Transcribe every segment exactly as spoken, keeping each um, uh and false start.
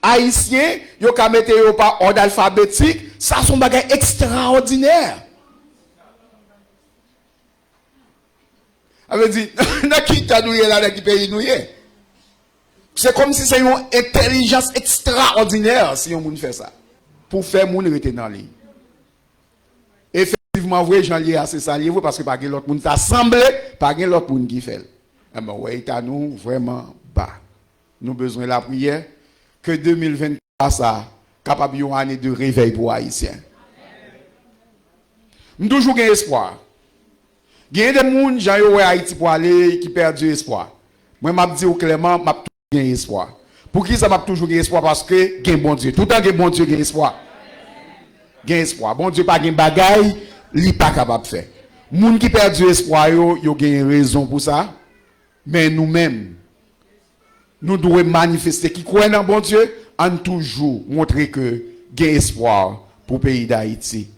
ayisyen, yo ka mete yo pa òd alfabetik, sa se yon bagay ekstraòdinè. Sa vle di, nan ki eta nou ye la, nan ki peyi nou ye? Se kòmsi se yon entèlijans ekstraòdinè si yon moun fè sa. Pou fè moun rete nan liy. Efektivman vre, jan l ye a, se sa l ye vre, paske pa gen lòt moun, ta sanble, pa gen lòt moun ki fè l. Enben, w wè eta nou vrèman ba. Nou bezwen lapriyè. Ke de mil venntwa sa kapab yon ane de revèy pou Ayisyen. M toujou gen espwa. Gen de moun, jan yo wè Ayiti pwale, ki pèdi espwa. Mwen, m ap di w klèman, m ap toujou gen espwa. Poukisa m ap toujou gen espwa? Paske gen Bondye. Toutan gen Bondye, gen espwa. Gen espwa. Bondye pa gen bagay li pa kapab fè. Moun ki pèdi espwa yo, yo genyen rezon pou sa. Men nou menm, nou dwe manifeste ki kwè nan Bondye, ann toujou montre ke gen espwa pou peyi Dayiti.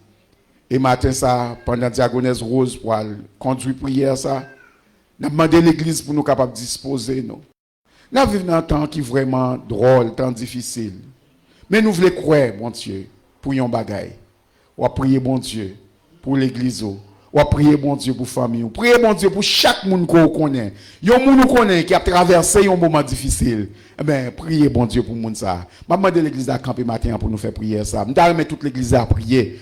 E maten sa, pandan Dyagonès Rose pral kondui priyè sa, n ap mande legliz pou nou kapab dispoze nou. N ap viv nan tan ki vrèman dwòl, tan difisil. Men nou vle kwè Bondye pou yon bagay. W ap priye Bondye pou legliz ou. W ap priye Bondye pou fanmi w. Priye Bondye pou chak moun ke w konnen. Yon moun ou konnen ki ap travèse yon moman difisil. Enben, priye Bondye pou moun sa a. M ap mande legliz la kanpe maten an pou nou fè priyè sa a. M ta renmen tout legliz la priye.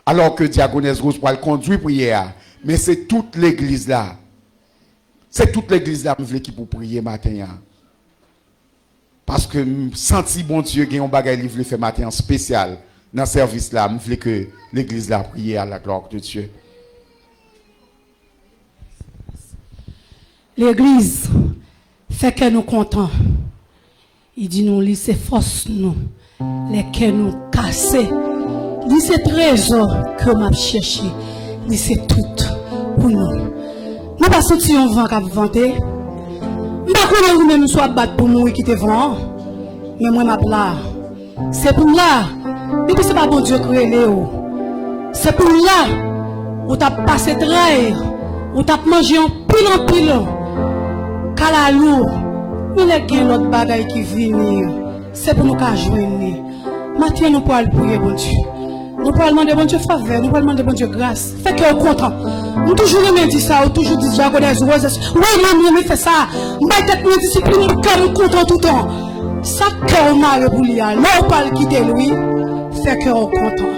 Alò ke Dyagonès Rose pral kondui priyè a. Men se tout legliz la. Se tout legliz la m vle ki pou priye maten an. Paske m santi Bondye gen yon bagay li vle fè maten an espesyal nan sèvis la. M vle ke legliz la priye à la gloire de Dieu. Legliz, fè kè nou kontan. Li di nou li se fòs nou. Lè kè nou kase, li se trezò ke m ap chèche. Li se tout pou nou. Nou pa santi yon van k ap vante? M pa konnen ou menm si w ap bat pou mouri kite van an. Men mwen m ap la. Se pou m la. Depi se pa Bondye k rele w. Se pou m la. Ou t ap pase tray. Ou t ap manje anpil anpil kalalou. Men lè gen lòt bagay ki vini, se pou nou ka jwenn li. Maten an, nou pral priye Bondye. Nou pral mande Bondye favè, nou pral mande Bondye gras. Fè kè w kontan. M toujou renmen di sa, ou toujou di Dyagonès Rose. Wi, mwen, m renmen fè sa. M bay tèt mwen disiplin pou kè m kontan toutan. Sa kè w mare pou li a, lè w pral kite l, wi, fè kè w kontan.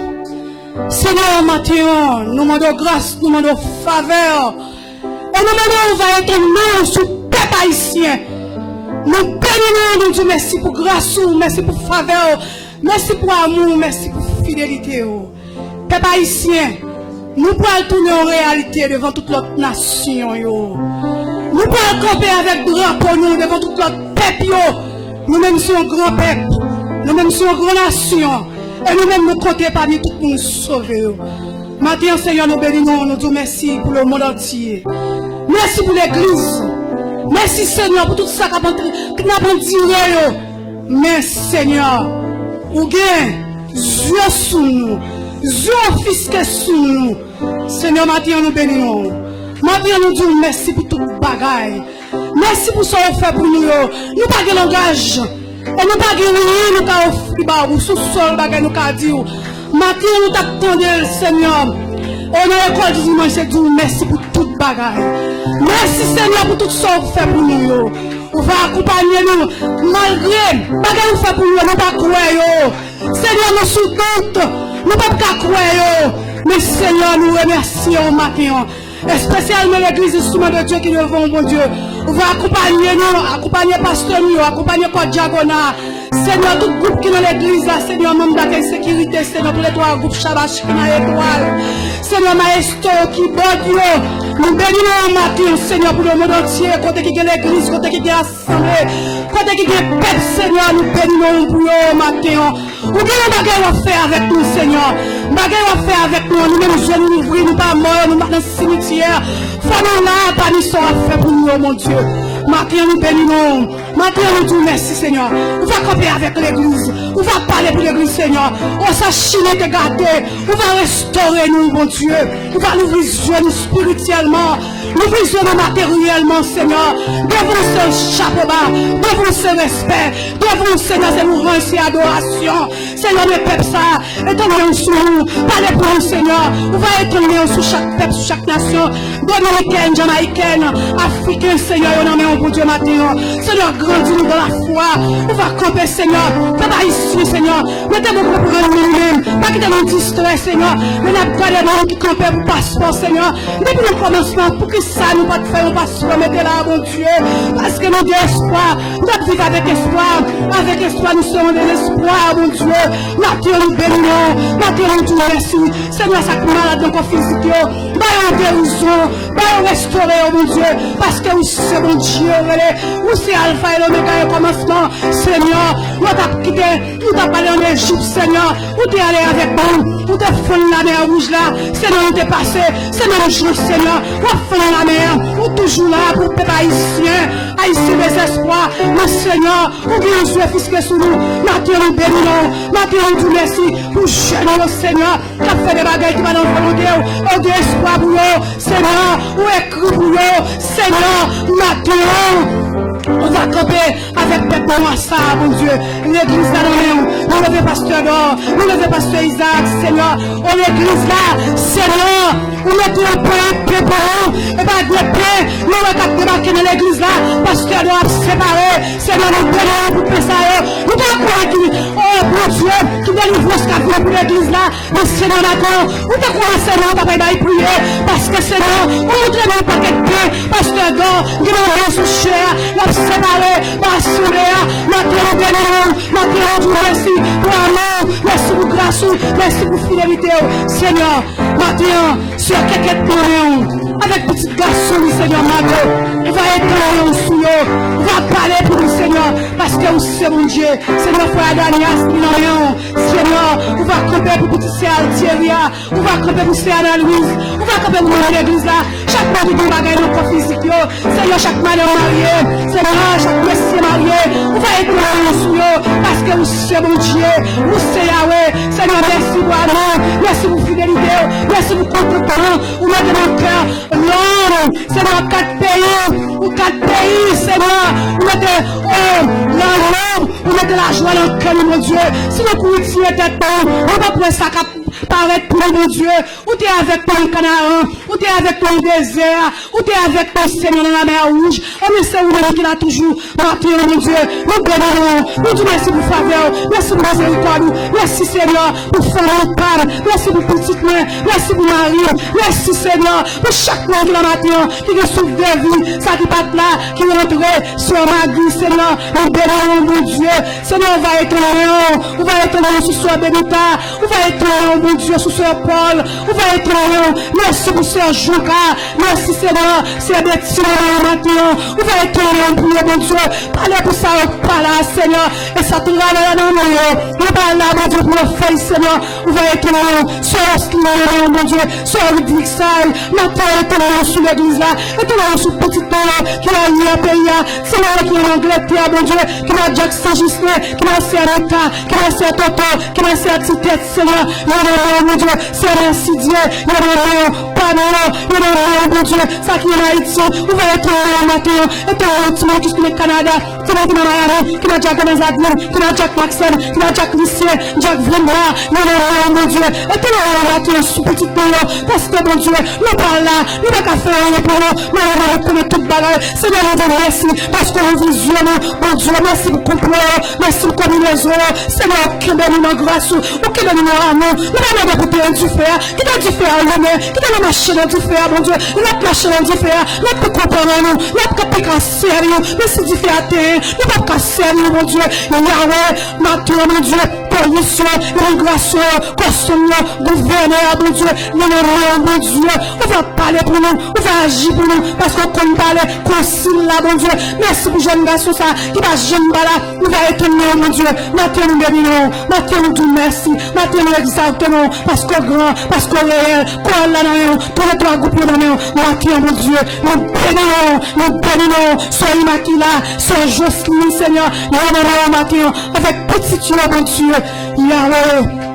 Senyè, maten an, nou mande w gras, nou mande w favè. E nou mande w voye ton non sou pèp ayisyen. Nou beni non, nou di w mèsi pou gras ou, mèsi pou favè w, mèsi pou amou w, mèsi pou fidelite w. Pèp ayisyen, nou pral tounen yon reyalite devan tout lòt nasyon yo. Nou pral kanpe avèk drapo nou devan tout lòt pèp yo. Nou menm se yon gran pèp. Nou menm se yon gran nasyon. E nou menm nou konte pami tout moun sove yo. Maten an, Senyè, nou beni non, nou di w mèsi pou lemonn antye. Mèsi pou legliz. Mèsi, Senyè, pou tout sa k ap antre, k ap andire yo. Men, Senyè, ou gen zye sou nou. Zye w fiske sou nou. Senyè, maten an, nou beni non. Maten an, nou di w mèsi pou tout bagay. Mèsi pou sa w fè pou nou yo. Nou pa gen langaj. E nou pa gen anyen nou ka ofri ba ou. Sou sèl bagay nou ka di w. Maten an nou t ap tande l, Senyè. E nan lekòl di dimanch, se di w mèsi pou tout bagay. Mèsi, Senyè, pou tout sa w fè pou nou yo. Ou va akonpanye nou. Malgre bagay ou fè pou nou yo, nou pa kwè yo. Senyè, nou sou dout. Nou p ap ka kwè yo. Men, Senyè, nou remèsye w maten an. Espesyalman legliz Instriman de Dye ki devan w, Bondye. Ou va akonpanye nou, akonpanye pastè nou yo, akonpanye kò dyagona. Senyè, tout gwoup ki nan legliz la, Senyè, manm Dakèy Sekirite, Senyè, tou le twa gwoup Chabash ki nan etwal. Senyè, maestro yo, kibòd yo, nou beni nou maten, Senyè, pou lemonn antye, kote ki gen legliz, kote ki gen asanble, kote ki gen pèp, Senyè, nou beni nou pou yo maten. Ou gen yon bagay w ap fè avèk nou, Senyè. Bagay w ap fè avèk nou an, nou menm je nou louvri, nou pa mò, nou pa nan simityè. Fò nou la pami sa w ap fè pou nou yo, Bondye. Maten an, nou beni non w. Maten an, nou di w mèsi, Senyè. Ou va kanpe avèk legliz. Ou va pale pou legliz, Senyè. Osa chine te gate. Ou va restore nou, Bondye. Ou va louvri zye nou espirityèlman. Nou bezwen nou materyèlman, Senyè. Devan w se chapo ba, devan w se respè, devan w, Senyè, se louwanj, se adorasyon. Senyè, men pèp sa a, etann men w sou nou, pale pou nou, Senyè. Ou va etann men w sou chak pèp, sou chak nasyon, dominikèn, jamayikèn, afriken, Senyè, yo nan men w, Bondye, maten an. Senyè, grandi nou dans la foi. Ou va kanpe, Senyè. Pèp ayisyen, Senyè, mete nou konprann nou menm. Pa kite nou distrè, Senyè. Men n ap gade moun ki kanpe pou paspò, Senyè. Depi nan kòmansman, poukisa nou pa t fè yon paspò mete la, Bondye? Paske nou gen espwa. Nou ap viv avèk espwa. Avèk espwa, nou serons de lespwa, Bondye. Maten an, nou beni non w. Maten an, nou di w mèsi. Senyè, sa k malad nan kò fizik yo, ba yo gerizon. Ba yo restore yo, Bondye. Paske ou se Bondye, ou rele. Ou se Alfa e Lomega, e kòmansman. Senyè, nou t ap kite, nou t ap ale ann Ejip, Senyè. Ou te ale avèk nou, ou te fann Lamè Wouj la, se nan nou te pase, se nan nou jwe, Senyè. W ap fann lamè a, ou toujou la pou pèp ayisyen. Ayisyen dezespwa, men Senyè, ou gen yon zye fiske sou nou. Maten an, nou beni non w, maten an, nou di w mèsi pou jèn yo, Senyè, k ap fè de bagay ki pa nan volonte w, e w gen espwa pou yo, Senyè, ou ekri pou yo, Senyè, maten an, ou va kanpe avèk pèp nwa sa a, Bondye. Legliz la nan men w. Nou leve pastè Dò. Nou leve pastè Izaak, Senyè. O legliz la, Senyè, ou mete yon pwen pen pou nou. E pa de pen, nou wè k ap debake nan legliz la. Pastè Dò ap separe. Senyè, nou beni w pou pen sa yo. Nou pa kwè ki, o Bondye, ki delivrans k ap vini pou legliz la. Men Senyè, maten an, ou te konnen Senyè, ou t ap bay priye, paske Senyè, ou montre nou yon pakèt pen, pastè Dò, gen nan men sou chè a, l ap separe, ba asanble a, maten an, nou beni w, maten an, nou di w mèsi pou amou w, mèsi pou gras ou, mèsi pou fidelite w, Senyè, maten an, sè Kèkèt nan men w, avèk pitit gason li, Senyè, Mago, ou va etann men w sou yo, ou va pale pou li, Senyè, paske ou se Bondye, Senyè, frè Adanias, li nan men w, Senyè, ou va kanpe pou pitit sè Altieri a, ou va kanpe pou sè Ana Louise, ou va kanpe pou manm legliz la, chak moun ki gen bagay nan kò fizik yo, Senyè, chak madanm marye, Senyè, chak mesye marye, ou va etann men w sou yo, paske ou se Bondye, ou se Yawe, Senyè, mèsi pou amou w, mèsi pou fidelite w, mèsi pou kontantman ou mete nan kè lòm, Senyè, kat peyi, ou kat peyi, Senyè, ou mete, o, lanmou, ou mete lajwa nan kè nou, Bondye. Si nou kouri tiye tèt nou, nou p ap wè sa k ap parèt pou nou, Bondye. Ou te avèk nou nan Kanaran, ou te avèk nou nan dezè a, ou te avèk nou, Senyè, nan Lamè Wouj. Ebyen, se ou menm ki la toujou. Maten an, Bondye, nou beni non w, nou di w mèsi pou favè w, mèsi pou mizerikòd ou, mèsi, Senyè, pou fanmi pa m, mèsi pou pitit mwen, mèsi pou mari m, mèsi, Senyè, pou chak moun ki la maten an, ki gen souf de vi, sa ki pa t la, ki rantre, sè Magi, Senyè, nou beni non w, Bondye, Senyè, ou va etann men w, ou va etann men w sou sè Benita, ou va etann men w, Bondye, sou sè Pòl, ou va etann men w, mèsi pou sè Jouka, mèsi, Senyè, sè Beti nan men w maten an, ou va etann men w pou yo, Bondye, pale pou sa yo k pa la, Senyè, e sa travay la nan men yo, yo pa la, Bondye, pou yo fè, Senyè, ou va etann men w, sè Wesley nan men w, Bondye, sè Rodrigue Say, maten an, etann men w sou legliz la, etann men w sou pitit mwen yo, ki nan peyi a, Senyè, ki nan Angletè, Bondye, ki nan Jack Saint-Justin, ki nan sè Anita, ki nan sè Toto, ki nan sè Titèt, Senyè, yo nan men w, Bondye, sè Mèsidye, yo nan men w, pami yo, yo nan men w, Bondye, sa ki an Ayiti, ou va etann men w maten an, etann men w timoun ki sou Kanada, timoun ki nan Miami, ki nan Jack Gonzales, ki nan Jack Maxon, ki nan Jack Lucien, Jack Vlenma, yo nan men w, Bondye, etann men w maten an sou pitit mwen yo, paske, Bondye, nou pa la, nou pa ka fè anyen pou nou, men nou rekonèt tout bagay, Senyè, nou di w mèsi, paske w ouvri zye nou, Bondye, mèsi pou konplo yo, mèsi pou konbinezon yo, Senyè, ou kenbe nou nan gras ou, ou kenbe nou nan amou. Nou pa mande pou tenyen dife a, kite dife a limen, kite nou mache nan dife a, Bondye. Lè n ap mache nan dife a, n ap pi konprann nou, n ap pi ka sèvi w. Men si dife a tenyen, nou p ap ka sèvi w, Bondye. Yawe, maten an, Bondye, polis yo, imigrasyon yo, kòstom yo, gouvènè a, Bondye, nan men w, Bondye, ou va pale pou nou, ou va aji pou nou, paske w konn pale, konsil la, Bondye. Mèsi pou jèn gason sa ki pa janm pa la. Nou va etann men w, Bondye. Maten nou beni non w. Maten nou di w mèsi. Maten nou egzalte non w. Paske w gran, paske w reyèl. Kò w la nan men w. Teritwa gwoup yo nan men w. Maten an, Bondye, nou beni non w. Nou beni non w. Sè Imakila, sè Joseline, Senyè, yo nan men w maten an. Avèk pitit yo, Bondye. Yawe,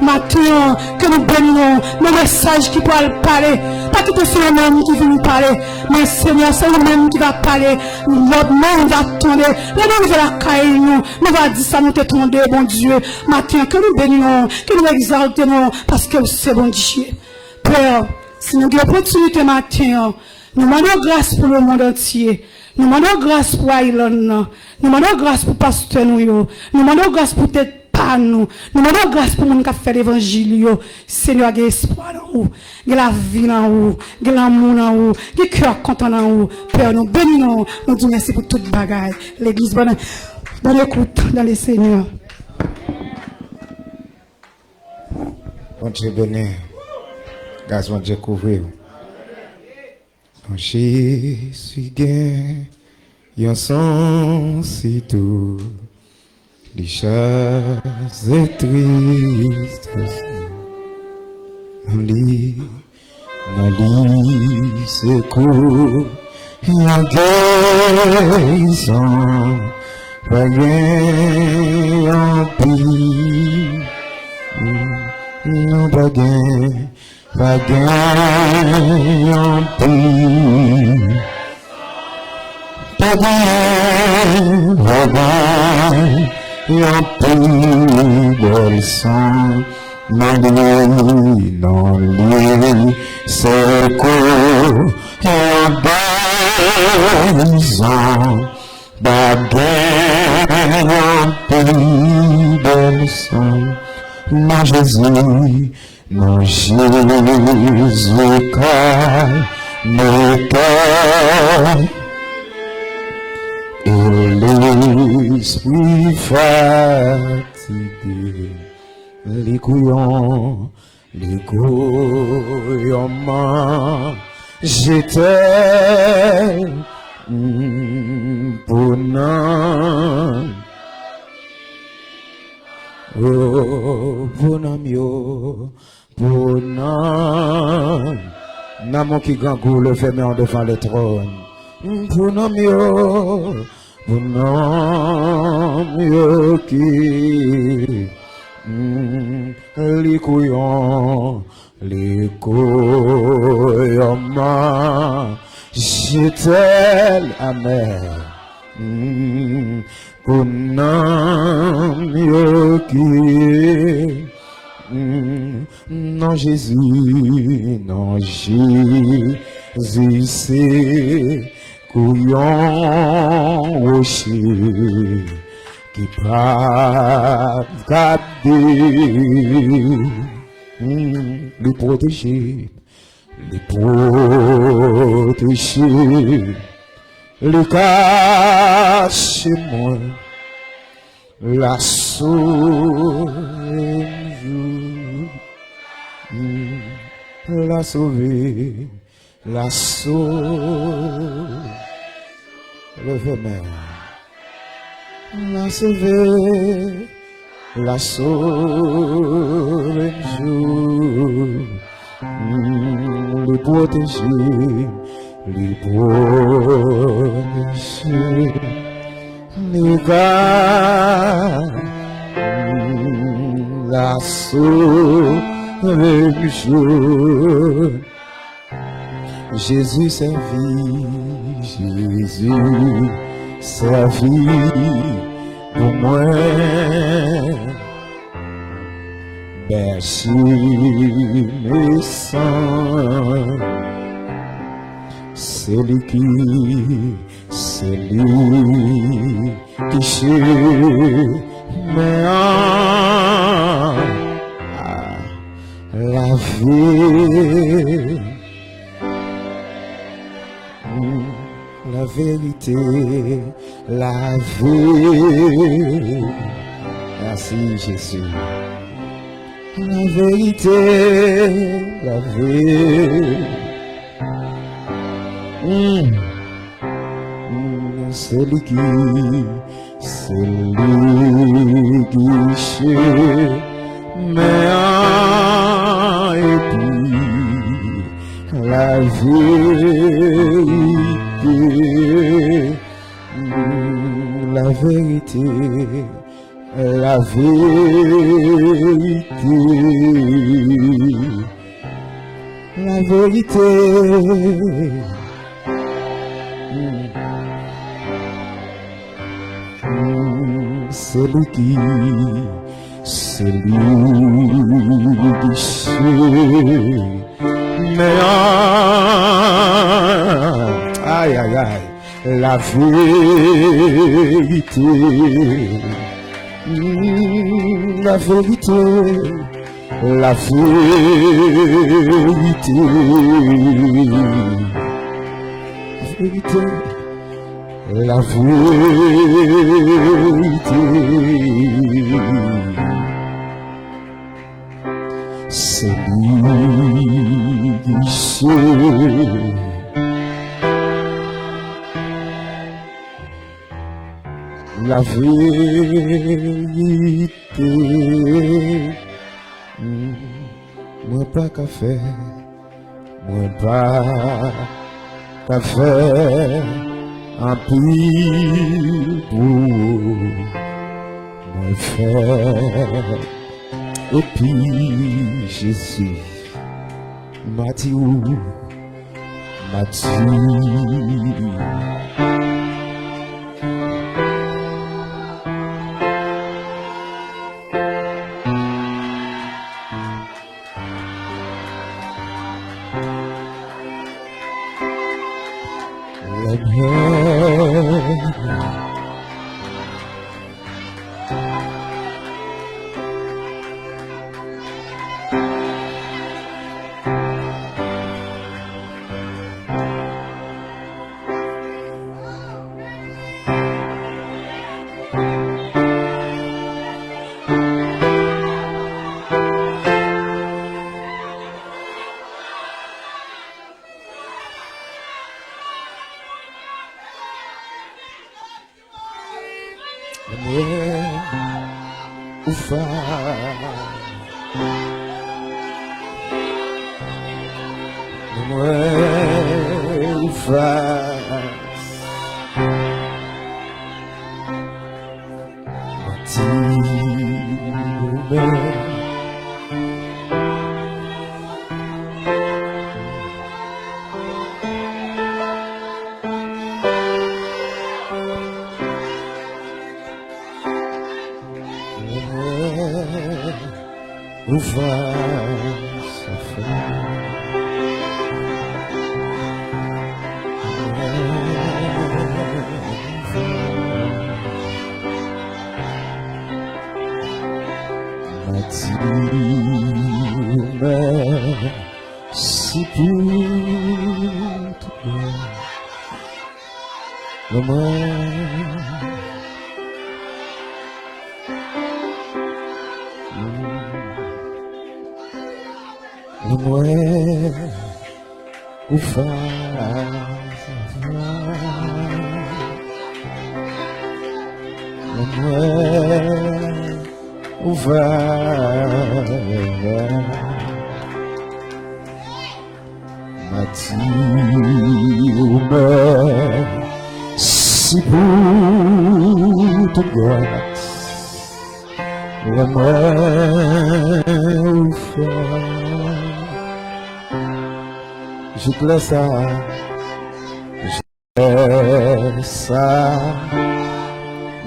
maten an, ke nou beni non w. Men mesaj ki pral pale Pa kite se yon nonm ki vin pale, men Senyè, se ou menm ki va pale. Lòt moun va tande. Lè nou rive lakay nou, nou va di sa nou te tande, Bondye. Maten an, ke nou beni non, ke nou egzalte non, paske ou se Bondye. Pè, si nou gen opòtinite maten an, nou mande w gras pou lemonn antye. Nou mande w gras pou Aylann nan. Nou mande w gras pou pastè nou yo. Nou mande w gras pou tèt pa nou. Nou mande w gras pou moun k ap fè levanjil yo. Senyè, gen espwa nan ou. Gen lavi nan ou. Gen lanmou nan ou. Gen kè kontan nan ou. Pè, nou beni non w. Nou di w mèsi pou tout bagay. Legliz, bonne, bonne écoute dans le Seigneur. Bondye beni. Gras Bondye kouvri w. Non Jezi gen yon sans sitou li chaze tristès. Nan li, nan li se kou yon gerizon. Pa gen yon pi, non, pa gen Pa gen yon pi, pa gen, pa gen yon pi bèl san. Nan li, nan li, se kou yon gerizon. Pa gen yon pi bèl san. Nan Jezi, nan Jezi ka mete e lespri fatige. Li kou yon, li kou yon manjete, mm, pou nanm. Oh, pou nanm yo, pou nanm. Nanm ou ki grangou, leve men w devan le tròn. Pou nanm yo, pou nanm yo ki, mm, li kou yon, li kou yon manjete, amèn. Mm, pou nanm yo ki, mm, nan Jezi, nan Jezi, se kou yon woche ki p ap gade. Mm, li pwoteje, li pwoteje, li kache mwen. L a sove m jou. Mm, l a sove, l a sove. Leve men. L a sove, l a sove m jou. Mm, li pwoteje, li pwoteje. Li ka, mm, l a sove m jou. Jezi sèvi, Jezi sèvi pou mwen. Bèche mesan, se li ki, se li ki chemen an, lavi, la verite, lavi. Mèsi, Jezi. La verite, lavi. Mm. Mm, se li ki, se li ki chemen an epi la verite. Mm, la verite, la verite. La Verite. Mm. Mm, se li ki, se li ki se. Men, ay, ay, ay. La verite. Mm, la verite. La verite. Verite. La verite. Se li ki se. La verite. Mm. Mwen pa ka fè, mwen pa ka fè anpil pou ou. Mwen fè epi Jezi, m a di ou, m a di. Mwen, ou fa. Mwen, ou fa. Manti, ou menm. Ou va soufri. Mwen di ou mèsi pou tout bagay. Mwen, mwen, ou va, mwen, ou va. Mwen di ou mèsi pou tout gras. Lè mwen ou fè. Jouk lè sa, jouk lè sa,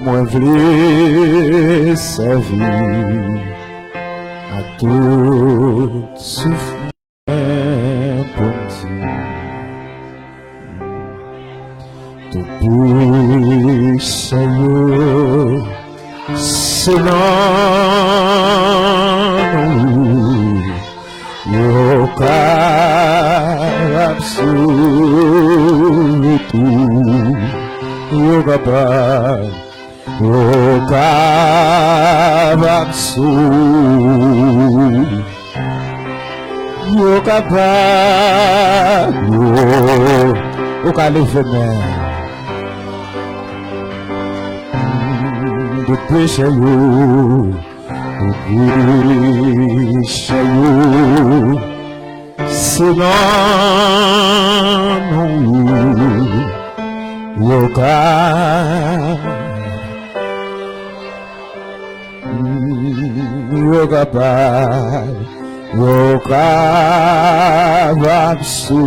mwen vle sèvi ak tout souf mwen pou m di, tout pwisan yo, se nan ou yo kapab sou tout, yo kapab. Ou kapab sou, ou kapab, ou, ou ka leve men. Tout peche yo, tout peche yo. Se nan ou yo ka, yo kapab Yo kapab sou.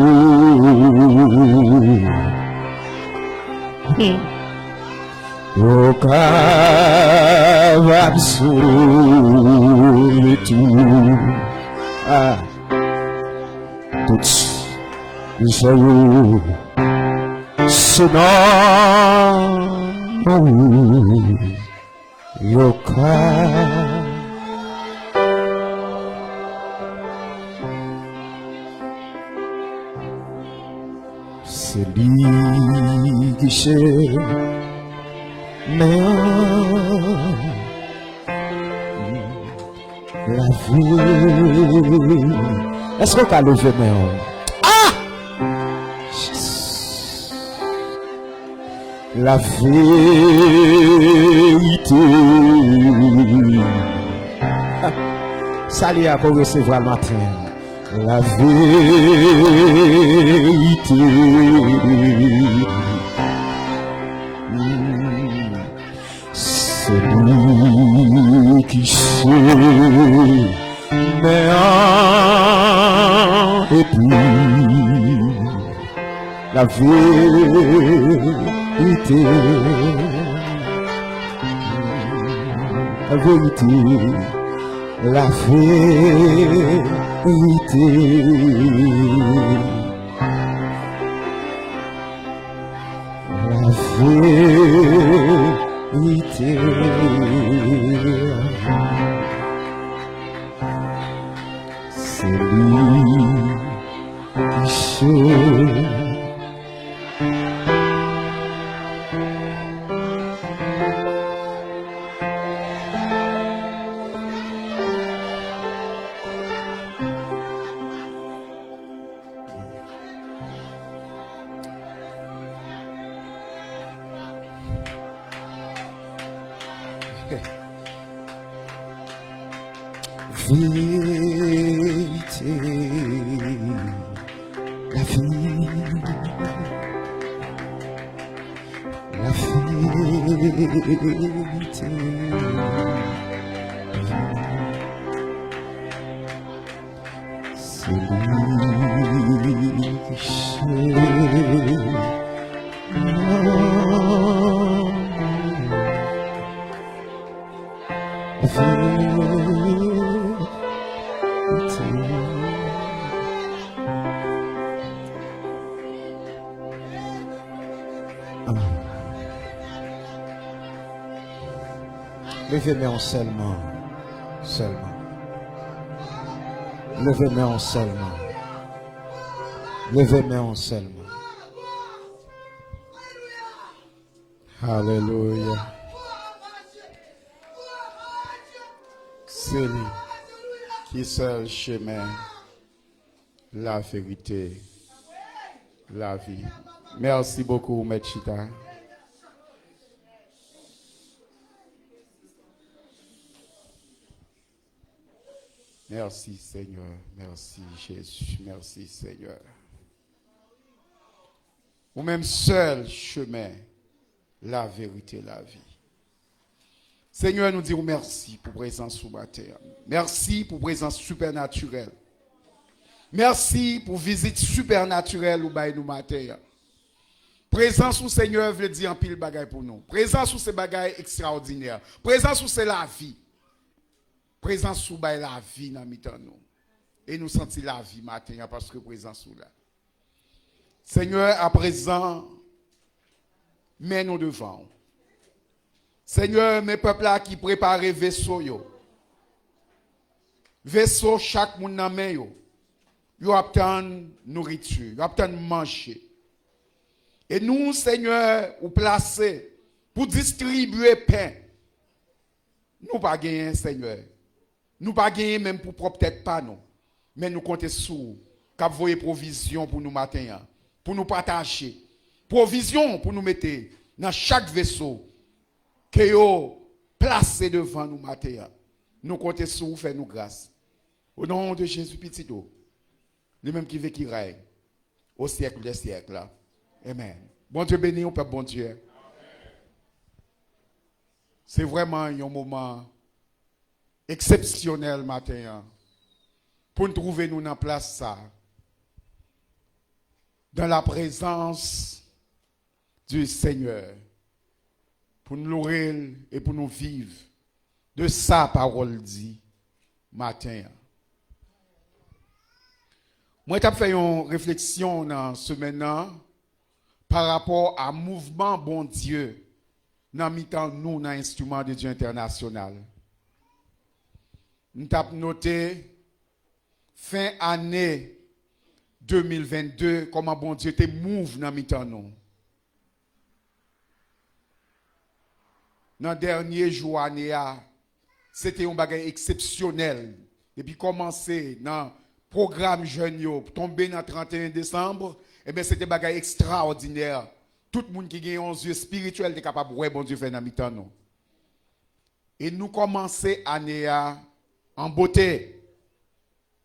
Yo kapab sou. Tout. Tout. Yo. Yo ka. Se li ki se. Men an. Lavi. Èske w ka leve men w? Ah! Laverite. Sa li a pou resevwa l maten. Laverite. Se li ki se men an epi laverite. Laverite. Laverite. Laverite. Se li ki se. Verite. Lavi. Laverite. Se li ki se. Leve men w sèlman. Sèlman. Leve men w sèlman. Leve men w sèlman. Alelouya. Se li ki sèl chemen, laverite, lavi. Mèsi bokou, mèt chita. Mèsi, Senyè. Mèsi, Jezi. Mèsi, Senyè. Ou menm sèl chemen, laverite, lavi. Senyè, nou di w mèsi pou prezans ou maten an. Mèsi pou prezans sipènatirèl. Mèsi pou vizit sipènatirèl ou bay nou maten an. Prezans ou, Senyè, vle di anpil bagay pou nou. Prezans ou se bagay ekstraòdinè. Prezans ou se lavi. Prezans ou bay lavi nan mitan nou. E nou santi lavi maten an paske prezans ou la. Senyè, aprezan, men nou devan w. Senyè, men pèp la ki prepare veso yo. Veso chak moun nan men yo. Yo ap tann nouriti, yo ap tann manje. E nou, Senyè, ou plase pou distribye pen. Nou pa genyen, Senyè. Nou pa genyen menm pou pwòp tèt pa nou. Men nou konte sou ou, k ap voye pwovizyon pou nou maten an, pou nou pataje. Pwovizyon pou nou mete nan chak veso ke yo plase devan nou maten an. Nou konte sou ou, fè nou gras. O non de Jezi, Pitit ou, li menm ki viv, ki rèy o syèk dè syèk la. Amèn. Bondye beni w, pèp Bondye. Se vrèman yon moman eksepsyonèl maten an. pou n twouve nou nan plas sa a, dans la présence du Seigneur, pou n loure l e pou nou viv de sa pawòl di maten an. Mwen t ap fè yon refleksyon nan semèn nan pa rapò a mouvman Bondye nan mitan nou nan Instrument de Dieu International. M t ap note fen ane de mil vennde, kòman Bondye te move nan mitan nou. Nan dènye jou ane a, se te yon bagay eksepsyonèl. Depi kòmanse nan pwogram jèn yo, tonbe nan trannteyen desanm, ebyen, se te bagay ekstraòdinè. Tout moun ki gen yon zye espirityèl te kapab wè Bondye fè nan mitan nou. E nou kòmanse ane a an bote.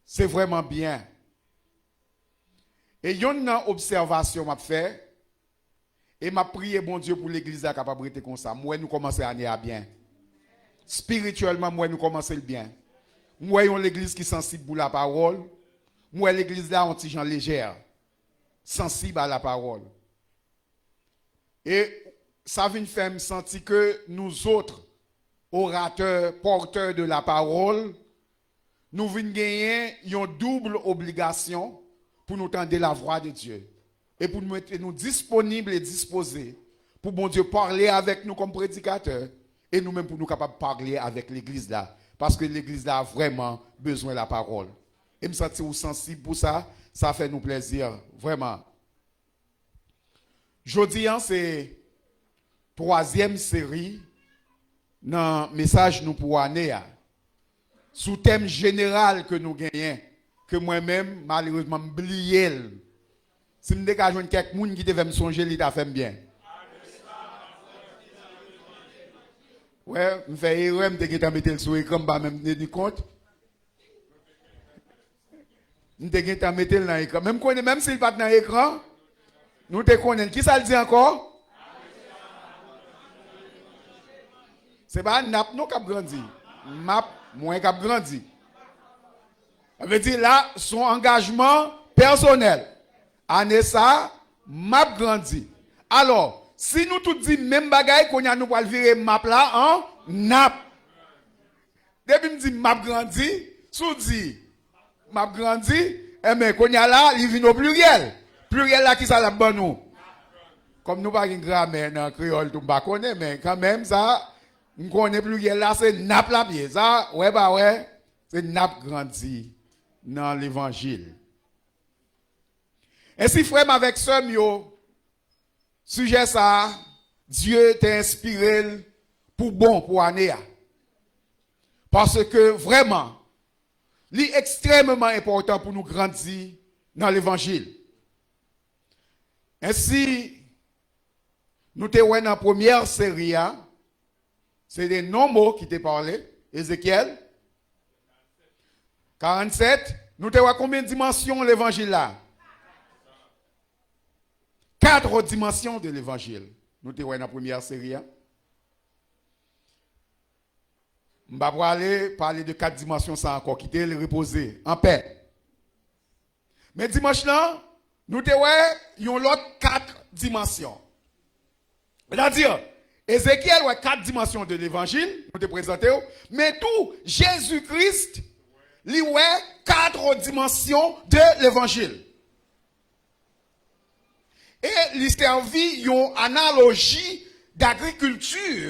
Se vrèman byen. E yonn nan obsèvasyon m ap fè, e m ap priye Bondye pou legliz la kapab rete konsa. M wè nou kòmanse ane a byen. Espirityèlman, m wè nou kòmanse l byen. M wè yon legliz ki sansib pou lapawòl. M wè legliz la yon ti jan lejè, sansib a lapawòl. E sa vin fè m santi ke nous autres, orateurs, porteurs de la parole, nou vin genyen yon doub obligasyon pou nou tande la voix de Dieu. E pou nou mete nou disponib e dispoze pou Bondye pale avèk nou kòm predikatè, e nou menm pou nou kapab pale avèk legliz la. Paske legliz la vrèman bezwen lapawòl. E m santi w sansib pou sa, sa fè nou plèzi, vrèman. Jodi a, se twazyèm seri nan mesaj nou pou ane a, sou tèm jeneral ke nou genyen, ke mwen menm, malerezman, m bliye l. Si m te ka jwenn kèk moun ki te fè m sonje, li ta fè m byen. Wè, m fè erè, m te gentan mete l sou ekran, m pa menm teni kont. M te gentan mete l nan ekran. Men m konnen, menm si l pa t nan ekran, nou te konnen l. Kisa l di ankò? Se pa n ap non k ap grandi. M ap, mwen k ap grandi. Sa vle di la, se yon angajman pèsonèl. Ane sa a, m ap grandi. Alò, si nou tout di menm bagay, kounye a nou pral vire m ap la an n ap. Depi m di m ap grandi, si w di m ap grandi, enben, kounye a la, li vin o pliryèl. Pliryèl la, kisa l ap ban nou? Kòm nou pa gen gramè nan kreyòl tou, m pa konnen, men kanmenm, sa, m konnen pliryèl la, se n ap l ap ye. Sa, wè pa wè, se n ap grandi nan levanjil. Ensi, frè m avèk sè m yo, sijè sa a, Dye te enspire l pou bon pou ane a. Paske vrèman, li ekstrèmeman enpòtan pou nou grandi nan levanjil. Ensi, nou te wè nan premyè seri a, se de nonm ki te pale, Ezekyèl karannsèt, nou te wè konbyen dimansyon levanjil la? Quatre dimensions de l'évangile. Nou te wè nan premyè seri a. M pa prale pale de kat dimansyon sa ankò. Kite l repoze an pè. Men dimanch lan, nou te wè yon lòt kat dimansyon. Sètadi, Ezekyèl wè kat dimansyon de levanjil, nou te prezante yo, men tou, Jezi Kris, li wè quatre dimensions de l'évangile. E li sèvi yon analoji dagrikilti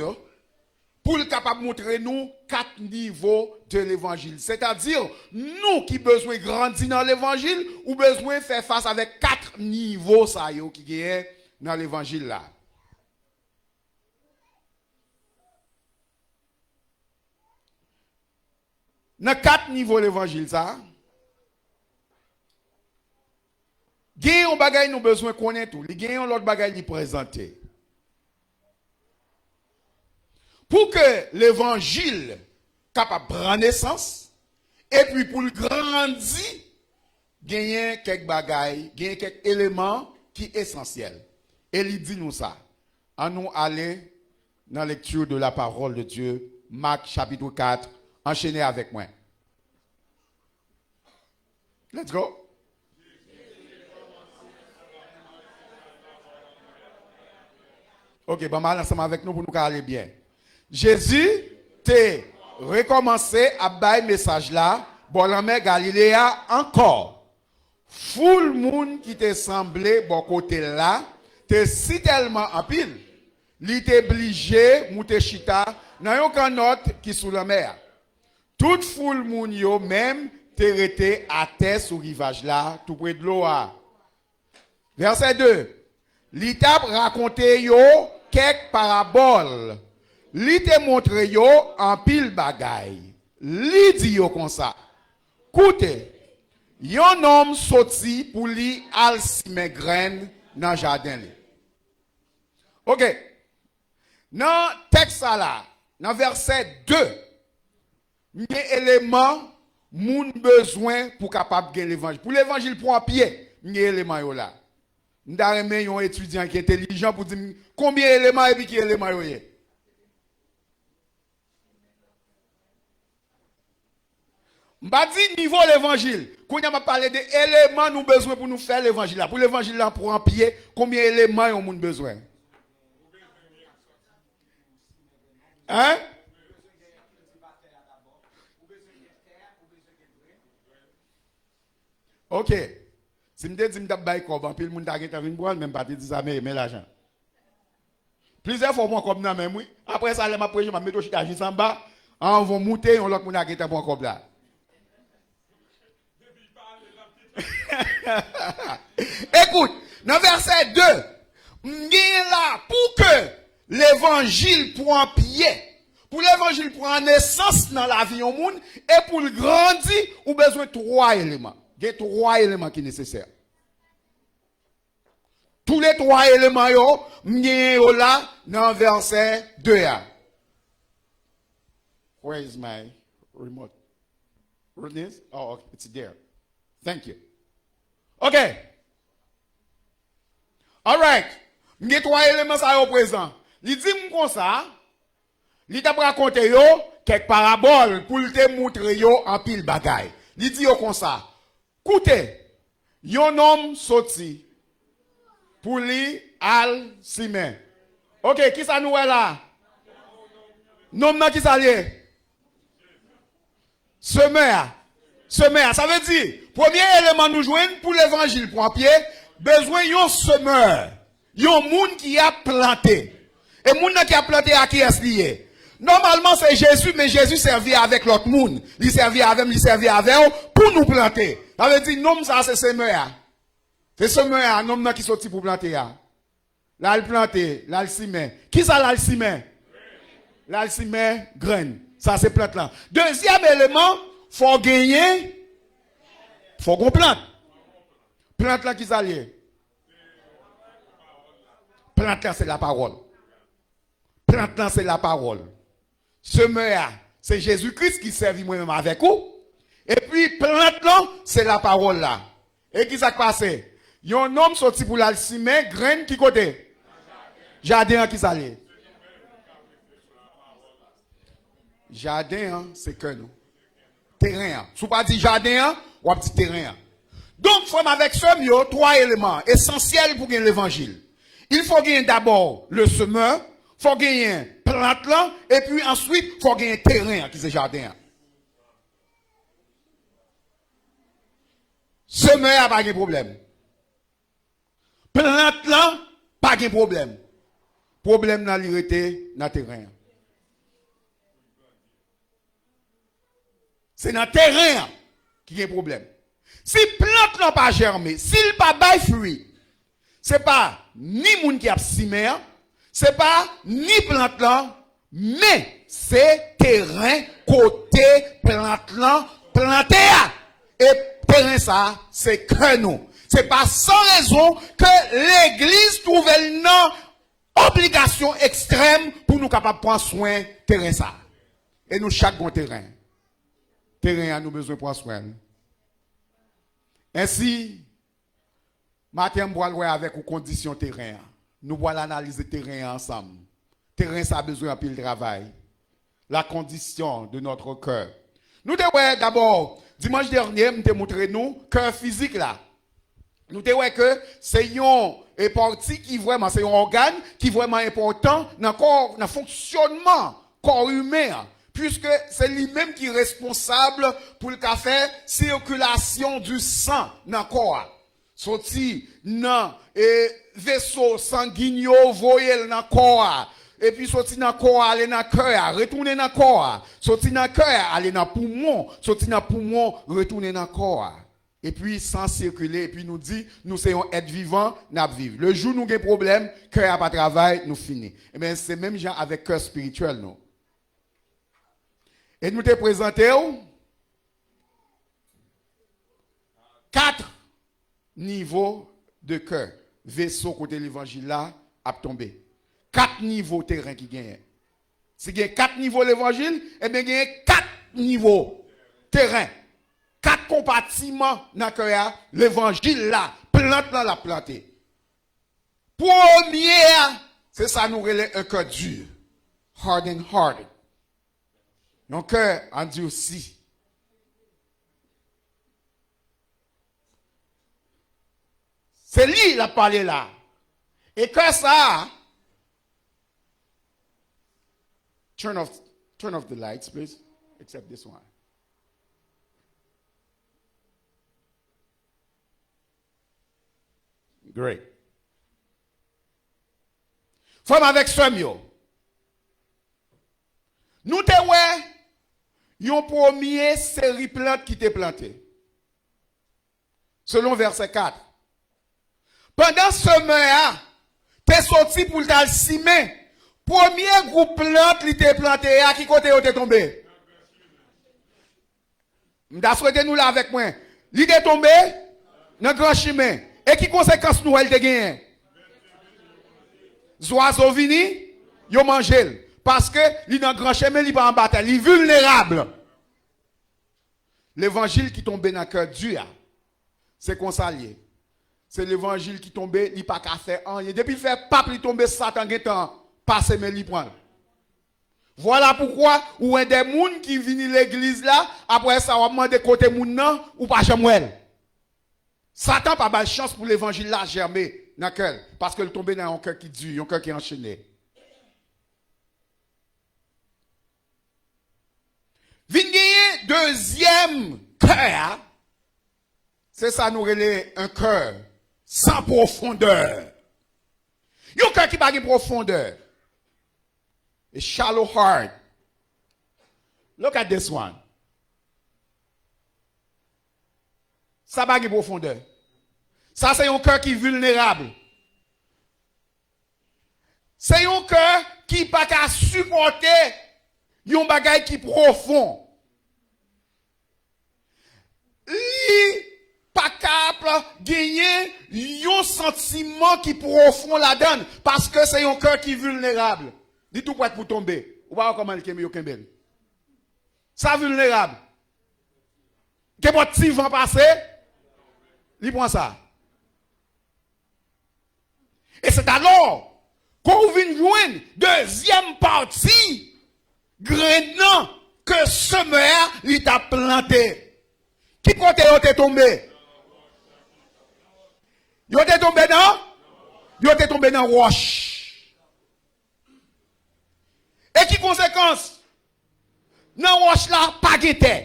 pou l kapab montre nou kat nivo de levanjil. Sètadi, nou ki bezwen grandi nan levanjil, ou bezwen fè fas avèk kat nivo sa yo ki genyen nan levanjil la. Nan kat nivo levanjil sa a, gen yon bagay nou bezwen konnen tou. Li gen yon lòt bagay li prezante. Pou ke levanjil kapab pran nesans, epi pou l grandi, genyen kèk bagay, genyen kèk eleman ki esansyèl. E li di nou sa. Annou ale nan lecture de la parole de Dieu, Mak chapit kat, anchene avèk mwen. Let's go. Ok, ban m al ansanm avèk nou pou nou ka ale byen. Jezi te rekòmanse ap bay mesaj la bò lanmè Galile a ankò. Foul moun ki te sanble bò kote l la te sitèlman anpil, li te blije moute chita nan yon kannòt ki sou lanmè a. Tout foul moun yo menm te rete atè sou rivaj la, toupre dlo a. Vèsè de, li t ap rakonte yo kèk parabòl. Li te montre yo anpil bagay. Li di yo konsa, koute, yon nonm soti pou li al simen grenn nan jaden li. Ok. Nan tèks sa la, nan vèsè de, m gen eleman moun bezwen pou kapab gen levanjil. Pou levanjil pran pye, m gen eleman yo la. M ta renmen yon etidyan ki entelijan pou di m konbyen eleman epi ki eleman yo ye. M pa di nivo levanjil. Kounye a m ap pale de eleman nou bezwen pou nou fè levanjil la. Pou levanjil la pran pye, konbyen eleman yon moun bezwen? Hein? Ok. Si m te di m t ap bay kòb, anpil moun ta gentan vin pran l, men m pa te di sa, men, men lajan. Plizyè fwa w pran kòb nan men m, wi. Apre sa, lè m ap preche, m ap mete w chita jis anba. Anvan w moute, yon lòt moun a gentan pran kòb la. Ekout, nan vèsè de, m genyen la pou ke levanjil pran pye. Pou levanjil pran nesans nan lavi yon moun, e pou l grandi, ou bezwen twa eleman. Gen twa eleman ki nesesè. Toulètwa eleman yo, m genyen yo la nan vèsè de a. Where is my remote? Remote? Oh, okay, it's there. Thank you. Ok. Alright. M gen twa eleman sa yo prezan. Li di m konsa, li t ap rakonte yo kèk parabòl pou l te montre yo anpil bagay. Li di yo konsa, koute, yon nonm soti pou li al simen. Ok, kisa nou wè la? Nonm nan kisa l ye? Semè a. Semè a. Sa vle di, premye eleman nou jwenn pou levanjil pran pye, bezwen yon semè. Yon moun ki ap plante. E moun nan ki ap plante a, kiyès li ye? Nòmalman, se Jezi, men Jezi sèvi avèk lòt moun. Li sèvi avè m, li sèvi avè w pou nou plante. Sa vle di, nonm sa a se semè a. Se semè a, nonm nan ki soti pou plante a. L al plante, l al simen. Kisa l al simen? L al simen grenn. Sa se plant lan. Dezyèm eleman, fò w genyen, fò w gon plant. Plant lan kisa l ye? Plant lan se lapawòl. Plant lan se lapawòl. Semè a, se Jezi Kris ki sèvi mwen menm avèk ou. Epi plant lan, se lapawòl la. E kisa k pase? Yon nonm soti pou l al simen grenn ki kote? Jaden an kisa l ye? Jaden an, se kè nou. Teren an. Si w pa di jaden an, w ap di teren an. Donk, frè m avèk sè m yo, twa eleman esansyèl pou gen levanjil. Il faut genyen dabò le semeur, fò genyen plant lan, epi answit, fò genyen teren an, ki se jaden an. Semè a pa gen pwoblèm. Plant lan pa gen pwoblèm. Pwoblèm nan li rete nan teren an. Se nan teren an ki gen pwoblèm. Si plant lan pa jèmen, si l pa bay fwi, se pa ni moun ki ap simen an, se pa ni plant lan, men se teren kote plant lan plante a. E teren sa a, se kè nou. Se pa san rezon ke legliz twouve l nan obligasyon ekstrèm pou nou kapab pran swen teren sa a. E nou chak gon teren. Teren an, nou bezwen pran swen l. Ensi, maten an, m pral wè avèk ou kondisyon teren an. Nou pral analize teren an ansanm. Teren sa a bezwen anpil travay. La condition de notre cœur. Nou te wè dabò Dimanch dènye, m te montre nou kè fizik la. Nou te wè ke se yon, e, pati ki vrèman, se yon ògàn ki vrèman enpòtan nan kò, nan fonksyònman kò imen an, puiske se li menm ki responsab pou l ka fè sikilasyon di san nan kò a. Soti nan, e, veso sangin yo, voye l nan kò a. Epi soti nan kò a, ale nan kè a, retounen nan kò a. Soti nan kè a, ale nan poumon. Soti nan poumon, retounen nan kò a. Epi san sikile, epi nou di, nou se yon èt vivan, n ap viv. Le jou nou gen pwoblèm, kè a pa travay, nou fini. Ebyen, se menm jan avèk kè espirityèl nou. E nou te prezante w kat nivo de kè, veso kote levanjil la ap tonbe. Kat nivo teren ki genyen. Si gen kat nivo levanjil, ebyen genyen kat nivo teren. Kat konpatiman nan kè a, levanjil la, plant lan l ap plante. Premye a, se sa nou rele un cœur dur. Harden heart. Yon kè andisi. Se li l ap pale la. E kè sa a, turn off, turn off the lights, please. Except this one. Great. Frè m avèk sè m yo, nou te wè yon premye seri plant ki te plante. Selon vèsè kat. Pandan semè a te soti pou l t al simen, premye gwoup plant li te plante a, ki kote yo te tonbe? M ta swete nou la avèk mwen. Li te tonbe nan gran chimen. E ki konsekans nou wè l te genyen? Zwazo vini, yo manje l. Paske li nan gran chimen, li pa anba tè. Li vilnerab. Levanjil ki tonbe nan kè di a, se konsa l ye. Se levanjil ki tonbe, li pa ka fè anyen. Depi l fè pap li tonbe, Satan gentan pase men li pran l. Vwala poukwa ou wè de moun ki vini legliz la, apre sa w ap mande kote moun nan, ou pa janm wè l. Satan pa bay chans pou levanjil la jèmen nan kè l, paske l tonbe nan yon kè ki di, yon kè ki anchene. Vin genyen dezyèm kè a, se sa nou rele un cœur sans profondeur. Yon kè ki pa gen pwofondè. A shallow heart. Look at this one. Sa pa gen pwofondè. Sa se yon kè ki vilnerab. Se yon kè ki pa ka sipòte yon bagay ki pwofon. Li pa kab genyen yon santiman ki pwofon ladan l, paske se yon kè ki vilnerab. Li tou prèt pou tonbe. Ou pa wè kòman l kenbe, yo kenbe l. Sa vilnerab. Kenpòt ti van pase, li pran sa. E se alò ke w vin jwenn dezyèm pati grenn nan ke semè a li t ap plante. Ki kote yo te tonbe? Yo te tonbe nan, yo te tonbe nan wòch. E ki konsekans? Nan wòch la pa gen tè.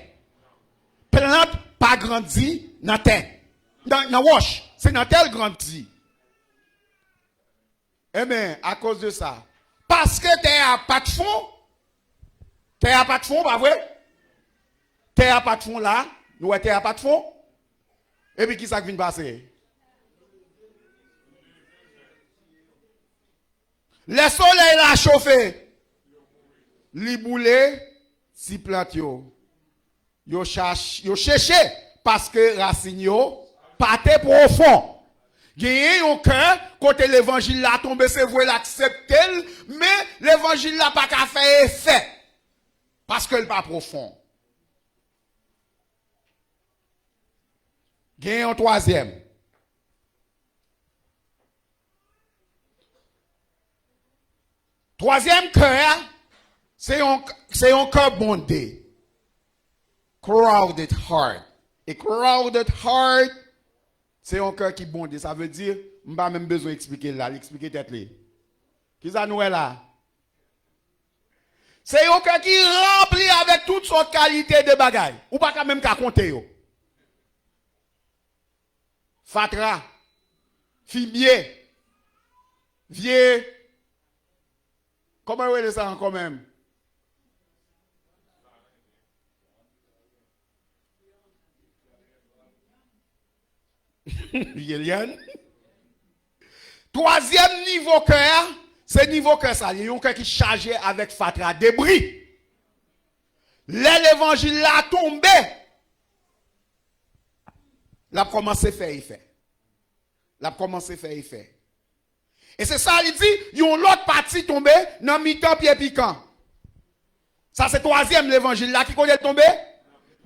Plant pa grandi nan tè. Nan, nan wòch, se nan tè l grandi. Enben, akoz de sa, paske tè a pa t fon, tè a pa t fon, pa vre? Tè a pa t fon la, nou wè tè a pa t fon? Epi ki sa k vin pase? Lè solèy la chofe, li boule ti plant yo. Yo chach-, yo cheche, paske rasin yo pa te pwofon. Genyen yon kè kote levanjil la tonbe, se vre, l aksepte l, men levanjil la pa ka fè efè, paske l pa pwofon. Gen yon twazyèm. Twazyèm kè a, se yon, se yon kè bonde. Crowded heart. A crowded heart, se yon kè ki bonde. Sa vle di, m pa menm bezwen eksplike l la, li eksplike tèt li. Kisa nou wè la? Se yon kè ki ranpli avèk tout sòt kalite de bagay. Ou pa ka menm ka konte yo. Fatra, fimye, vye, kòman yo rele sa ankò menm? Vye lyann. Twazyèm nivo kè a, se nivo kè sa, li yon kè ki chaje avèk fatra, debri. Lè levanjil la tonbe, l ap kòmanse fè efè. L ap kòmanse fè efè. E se sa li di, yon lòt pati tonbe nan mitan pye pikan. Sa se twazyèm levanjil la. Ki kote l tonbe?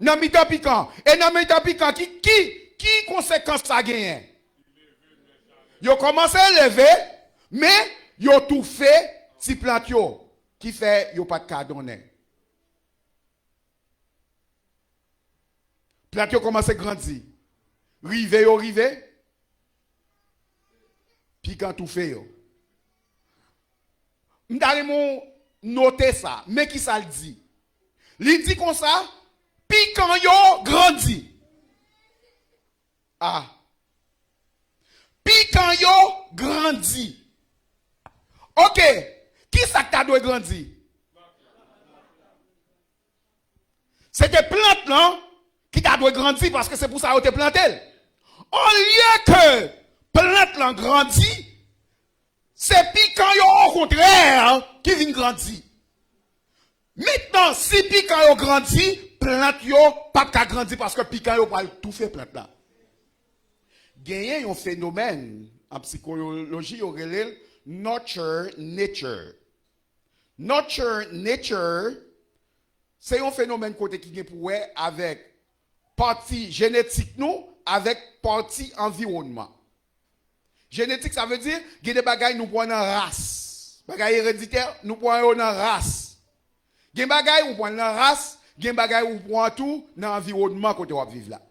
Nan mitan pikan. E nan mitan pikan, ki, ki, ki konsekans sa genyen? Yo kòmanse leve, men yo toufe ti plant yo, ki fè yo pa t ka donnen. Plant yo kòmanse grandi. Rive yo rive, pikan toufe yo. M ta renmen w note sa. Men ki sa l di. Li di konsa, pikan yo grandi. A. Pikan yo grandi. Oke. Ki sa k ta dwe grandi? Se te plant lan ki ta dwe grandi, paske se pou sa yo te plante l. Olye ke plant lan grandi, se pikan yo, okontrè, ki vin grandi. Mentnan, si pikan yo grandi, plant yo p ap ka grandi, paske pikan yo pral toufe plant la. Genyen yon fenomèn an psikoloji, yo rele l nurture nature. Nurture nature, se yon fenomèn kote ki gen pou wè avèk pati jenetik nou, avèk pati anviwònman. Jenetik, sa vle di, gen de bagay nou pran nan ras. Bagay ereditè, nou pran yo nan ras. Gen bagay ou pran nan ras, gen bagay ou pran tou nan anviwònman kote w ap viv la.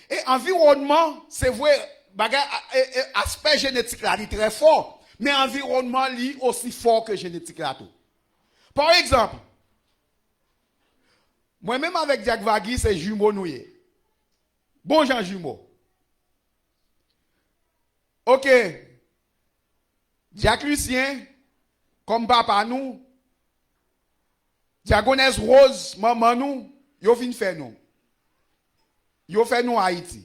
E anviwònman, se vre, bagay, e, e, aspè jenetik la, li trè fò, men anviwònman, li osi fò ke jenetik la tou. Pa egzanp, mwen menm avèk Dyak Vagi, se jimo nou ye. Bon jan jimo. Oke. Dyak Lucien, kòm papa nou, Dyagonès Rose, manman nou, yo vin fè nou. Yo fè nou Ayiti.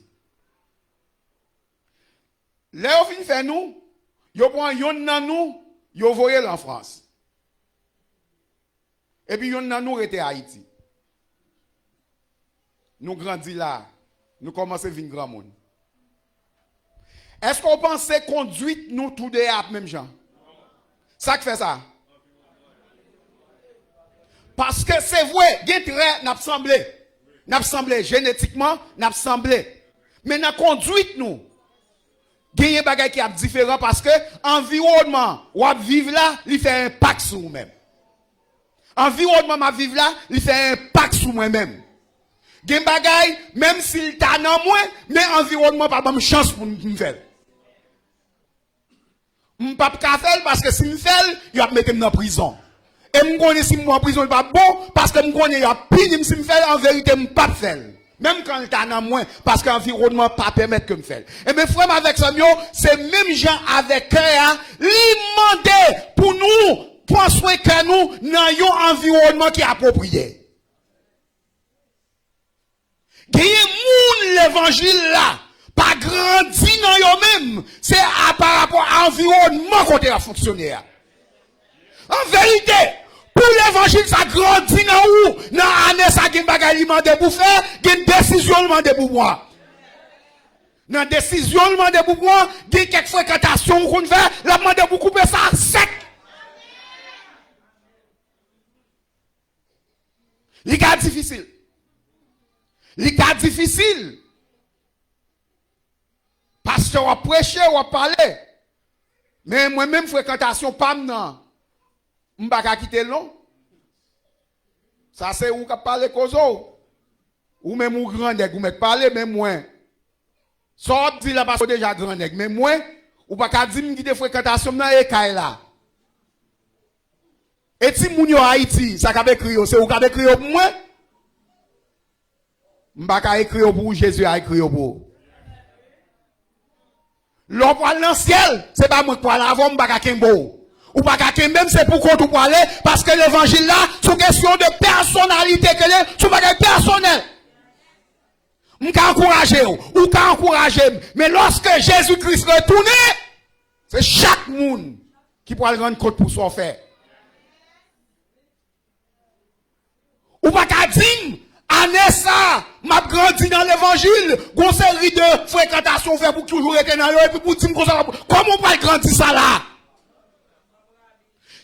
Lè yo fin fè nou, yo pran yonn nan nou, yo voye l an Frans. Epi yonn nan nou rete Ayiti. Nou grandi la, nou kòmanse vin granmoun. Èske w panse kondwit nou toude a ap menm jan? Sa k fè sa? Paske se vre, gen trè n ap sanble. N ap sanble jenetikman, n ap sanble. Men nan kondwit nou, genyen bagay ki ap diferan paske anviwònman w ap viv la, li fè enpak sou ou menm. Anviwònman m ap viv la, li fè enpak sou mwen menm. Gen bagay, menm si l ta nan mwen, men anviwònman pa ban m chans pou m, pou m fè l. M p ap ka fè l paske si m fè l, y ap mete m nan prizon. E m konnen si m pran prizon, li p ap bon, paske m konnen y ap pini m si m fè l, an verite, m p ap fè l. Menm kan l ta nan mwen, paske anviwònman pa pèmèt ke m fè l. Ebyen, frè m avèk sè m yo, se menm jan avèk kè a, li mande pou nou pran swen kè nou nan yon anviwònman ki apwopriye. Genyen moun levanjil la pa grandi nan yo menm, se a, pa rapò a anviwònman kote y ap fonksyone a. An verite, pou levanjil sa grandi nan ou, nan ane sa gen bagay li mande pou fè, gen desizyon l mande pou pran. Nan desizyon l mande pou pran, gen kèk frekantasyon ou konn fè, l ap mande pou koupe sa sèk. Li ka difisil. Li ka difisil. Pastè, w ap preche, w ap pale. Men mwen menm, frekantasyon pa m nan, m pa ka kite l non. Sa se ou k ap pale koze w. Ou menm ou gran nèg, ou mèt pale, men mwen. Sa w ap di la paske w deja gran nèg, men mwen, ou pa ka di m kite frekantasyon m nan e kay la. E timoun yo Ayiti, sa k ap ekri yo, se ou k ap ekri yo pou mwen? M pa ka ekri yo pou ou, Jezi a ekri yo pou ou. Lè w pral nan syèl, se pa mwen k pral avè w, m pa ka kenbe w. Ou pa ka kenbe m, se pou kont ou prale, paske levanjil la, se yon kesyon de pèsonalite ke l ye, se yon bagay pèsonèl. M ka ankouraje w, ou ka ankouraje m, men lòske Jezi Kris retounen, se chak moun ki pral rann kont pou sa w fè. Ou pa ka di m, ane sa, m ap grandi nan levanjil, gon seri de frekantasyon w fè pou w toujou rete nan yo, epi pou w di m konsa, kòman w pral grandi sa la?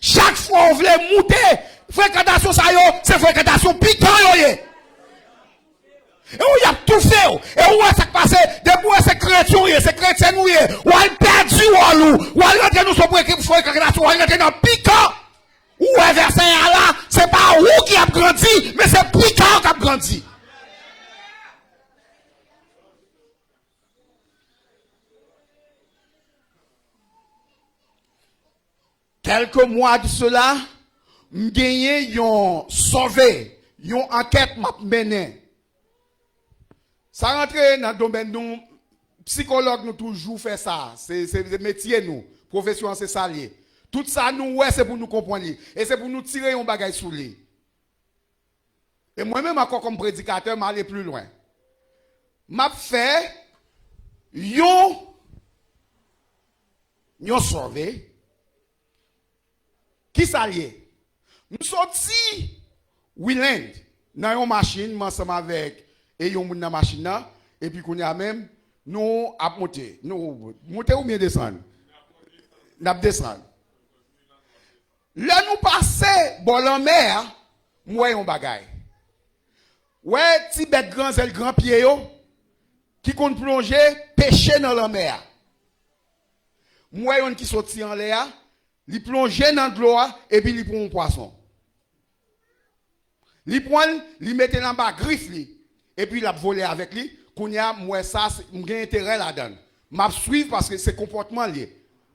Chak fwa w vle moute, frekantasyon sa yo, se frekantasyon pikan yo ye. E w y ap toufe w. E w wè sa k pase, depi w wè se kretyen w ye, se kretyèn ou ye, w al pèdi wòl ou, w al rantre nan son frekantasyon, w al rantre nan pikan. Ou wè vèsè a la, se pa ou ki ap grandi, men se pikan w k ap grandi. Kèlke mwa de sela, m genyen yon sove, yon ankèt m ap mennen. Sa rantre nan domèn nou, sikològ nou toujou fè sa, se, se, se metye nou, pwofesyon an se sa l ye. Tout sa nou wè se pou nou konprann li, e se pou nou tire yon bagay sou li. E mwen menm ankò kòm predikatè, m ale pli lwen. M ap fè yon, yon sove. Kisa l ye? M soti Wiland nan yon machin, m ansanm avèk e yon moun nan machin nan, epi kounye a menm, nou ap monte. Nou monte oubyen desann? N ap desann. Lè nou pase bò lanmè a, m wè yon bagay. Wè ti bèt gran zèl, gran pye yo, ki konn plonje, peche nan lanmè a. M wè yonn ki soti anlè a, li plonje nan dlo a, epi li pran yon pwason. Li pran l, li mete l anba grif li, epi l ap vole avèk li. Kounye a, m wè sa, se, m gen enterè ladan l. M ap swiv paske se konpòtman l ye.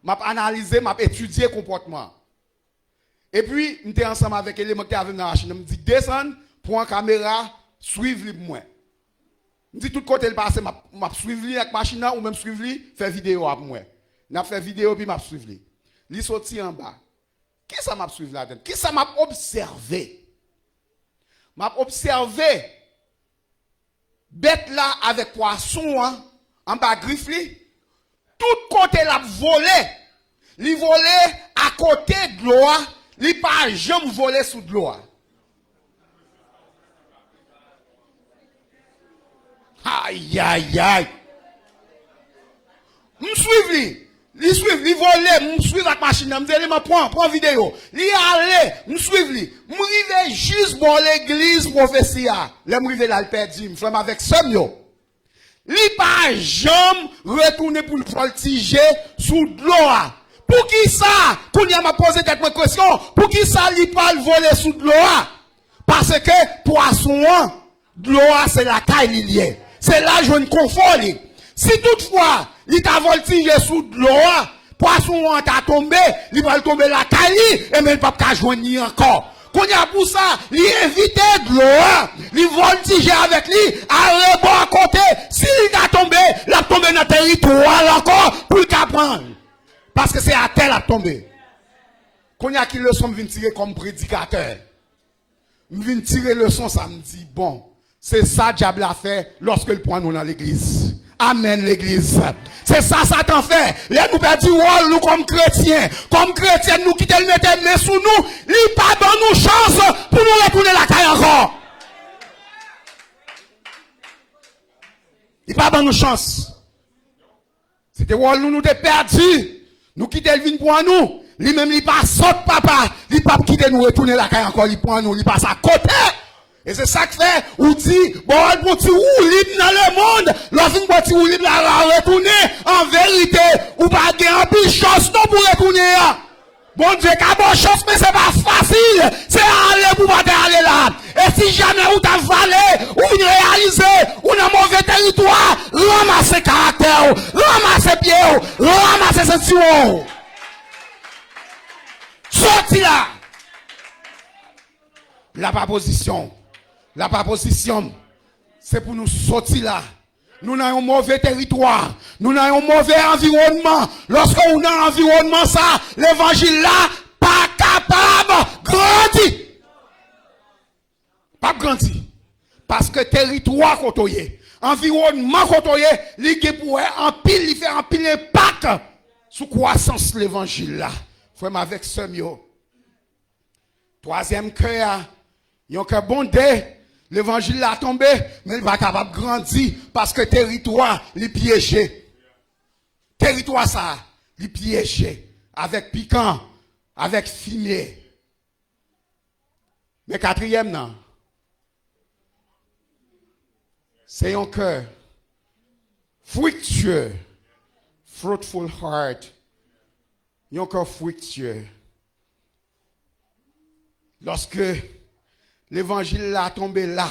M ap analize, m ap etidye konpòtman an. Epi, m te ansanm avèk eleman ki te avè m nan machin nan. M di, "Desann, pran kamera, swiv li pou mwen." M di, "Tout kote l pase, m ap, m ap swiv li ak machin nan, ou menm swiv li, fè videyo a pou mwen." N ap fè videyo, epi m ap swiv li. Li soti anba. Kisa m ap swiv ladan? Kisa m ap obsève? M ap obsève bèt la avèk pwason an anba grif li. Tout kote l ap vole, li vole akote dlo a, li pa janm vole sou dlo a. Ayayay! M swiv li. Li swiv, li vole, m swiv ak machin nan. M di, "Eleman, pran, pran videyo." Li ale, m swiv li. M rive jis bò legliz pwofesi a. Lè m rive la, l pèdi m, frè m avèk sè m yo. Li pa janm retounen pou l vòltije sou dlo a. Poukisa? Kounye a, m ap poze tèt mwen kesyon, poukisa li pa al vole sou dlo a? Paske pwason an, dlo a se lakay li l ye. Se la l jwenn konfò li. Si toutfwa li ta vòltije sou dlo a, pwason an ta tonbe, li pral tonbe lakay li, ebyen li p ap ka jwenn li ankò. Kounye a pou sa, li envite dlo a, li vòltije avèk li, arebò akote, si li ta tonbe, l ap tonbe nan teritwa l ankò pou l ka pran l. Paske se atè l ap tonbe. Kounye a ki leson m vin tire kòm predikatè? M vin tire leson sa, m di, bon, se sa dyab la fè lòske l pran nou nan legliz. Amèn, legliz. Se sa Satan fè. Lè nou pèdi wòl nou kòm kretyen, kòm kretyèn, nou kite l mete men sou nou, li pa ban nou chans pou nou retounen lakay ankò. Li pa ban nou chans. Se te wòl nou, nou te pèdi. Nou kite l vin pran nou. Li menm, li pa sòt, papa. Li p ap kite nou retounen lakay ankò. Li pran nou, li pase akote. E se sa k fè, ou di, bon, w al pran ti woulib nan lemonn. Lè w fin pran ti woulib la, la retounen. An verite, ou pa gen anpil chans non pou retounen an. Bondye ka ba w chans, men se pa fasil. Se ale pou w pa te ale la. E si jamè ou ta vale, ou vin reyalize ou nan move teritwa, ranmase karaktè w, ranmase pye w, ranmase sentiwon w. Soti la! La pa pozisyon. La pa pozisyon. Se pou nou soti la. Nou nan yon move teritwa. Nou nan yon move anviwònman. Lòske ou nan anviwònman sa, levanjil la pa kapab grandi. P ap grandi. Paske teritwa kote w ye, anviwònman kote w ye, li gen pou wè anpil, li fè anpil enpak sou kwasans levanjil la. Frè m avèk sè m yo, twazyèm kè a, yon kè bonde, levanjil la tonbe, men li pa kapab grandi paske teritwa li pyeje. Teritwa sa, li pyeje avèk pikan, avèk fimye. Men katriyèm nan, se yon kè friktye, fruitful heart, yon kè friktye. Lòske levanjil la tonbe la,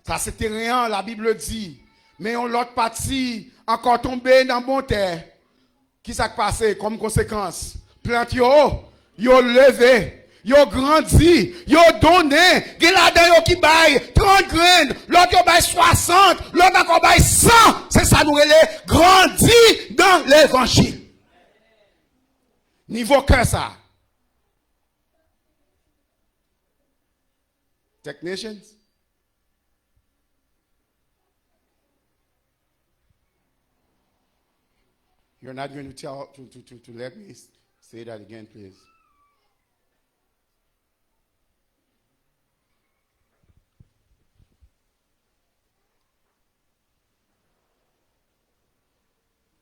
sa se teren an, Labib di, men yon lòt pati ankò tonbe nan bon tè. Kisa k pase kòm konsekans? Plant yo, yo leve, yo grandi, yo donnen. Gen ladan yo ki bay trant grenn, lòt yo bay swasant, lòt ankò bay san. Se sa nou rele grandi nan levanjil. Nivo kè sa. Technicians? You're not going to tell to, to, to, to let me s- say that again, please.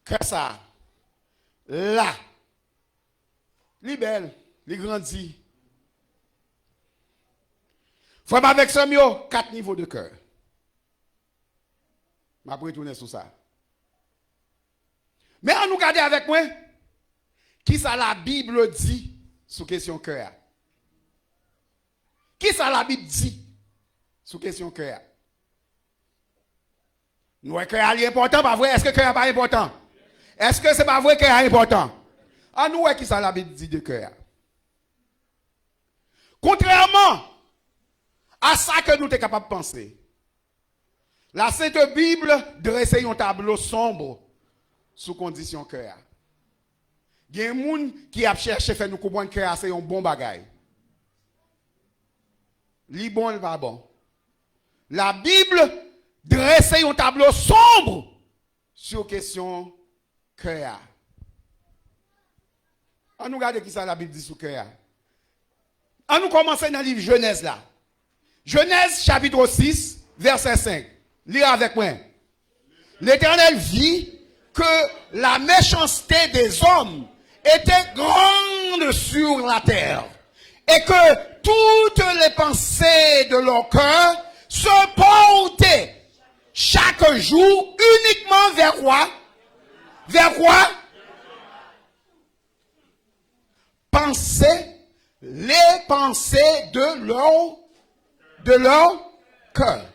Kè sa la, li bèl, li grandi. Frè m avèk sè m yo, kat nivo de kè. M ap retounen sou sa. Men ann nou gade avèk mwen, kisa Labib di sou kesyon kè a. Kisa Labib di sou kesyon kè a? Nou wè kè a li enpòtan, pa vre? Èske kè a pa enpòtan? Èske se pa vre kè a enpòtan? Ann nou wè kisa Labib di de kè a. Kontrèman a sa ke nou te kapab panse, Lasent Bib drese yon tablo sonb sou kondisyon kè a. Gen moun ki ap chèche fè nou konprann kè a se yon bon bagay. Li bon, li pa bon. Labib drese yon tablo sonb sou kesyon kè a. Ann nou gade kisa Labib di sou kè a. Ann nou kòmanse nan liv Jenèz la. Jenèz chapit sis, vèsè senk. Li avèk mwen. L'Éternel vit que la méchanceté des hommes était grande sur la terre, et que toutes les pensées de leur cœur se portaient chaque jour uniquement vers quoi? Vers quoi? Pensées, les pensées de leur, de leur cœur.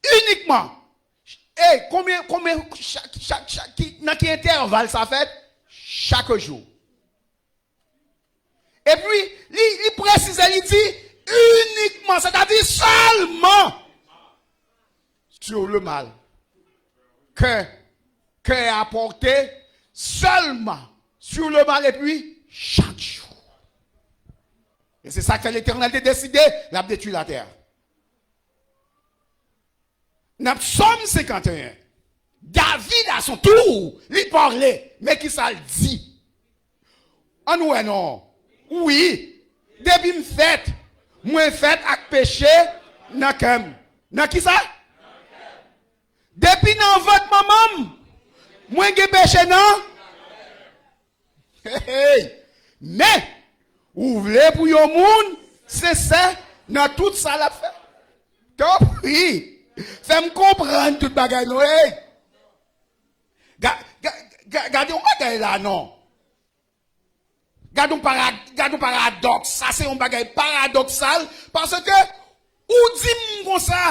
Inikman. Ey, konbyen, konbyen, chak, chak, chak, ki, nan ki entèval sa fèt? Chak jou. Epi, li, li presize, li di, inikman, sètadi sèlman sur le mal. Kè, kè a pòte sèlman sur le mal, epi chak jou. E se sa k fè Letènèl te deside l ap detwi latè a. Nan Psòm senkanteyen, David, à son tour, li pale, men kisa l di? Ann wè non. Wi, depi m fèt, mwen fèt ak peche nan kè m. Nan kisa? Depi nan vant manman m, mwen gen peche nan. Hey, hey. Men, ou vle pou yon moun sensè nan tout sa l ap fè? Tanpri, fè m konprann tout bagay non. Hey. Ga, ga, ga, gade yon bagay la non. Gad yon para-, gad yon paradòks. Sa se yon bagay paradoksal, paske ou di m konsa,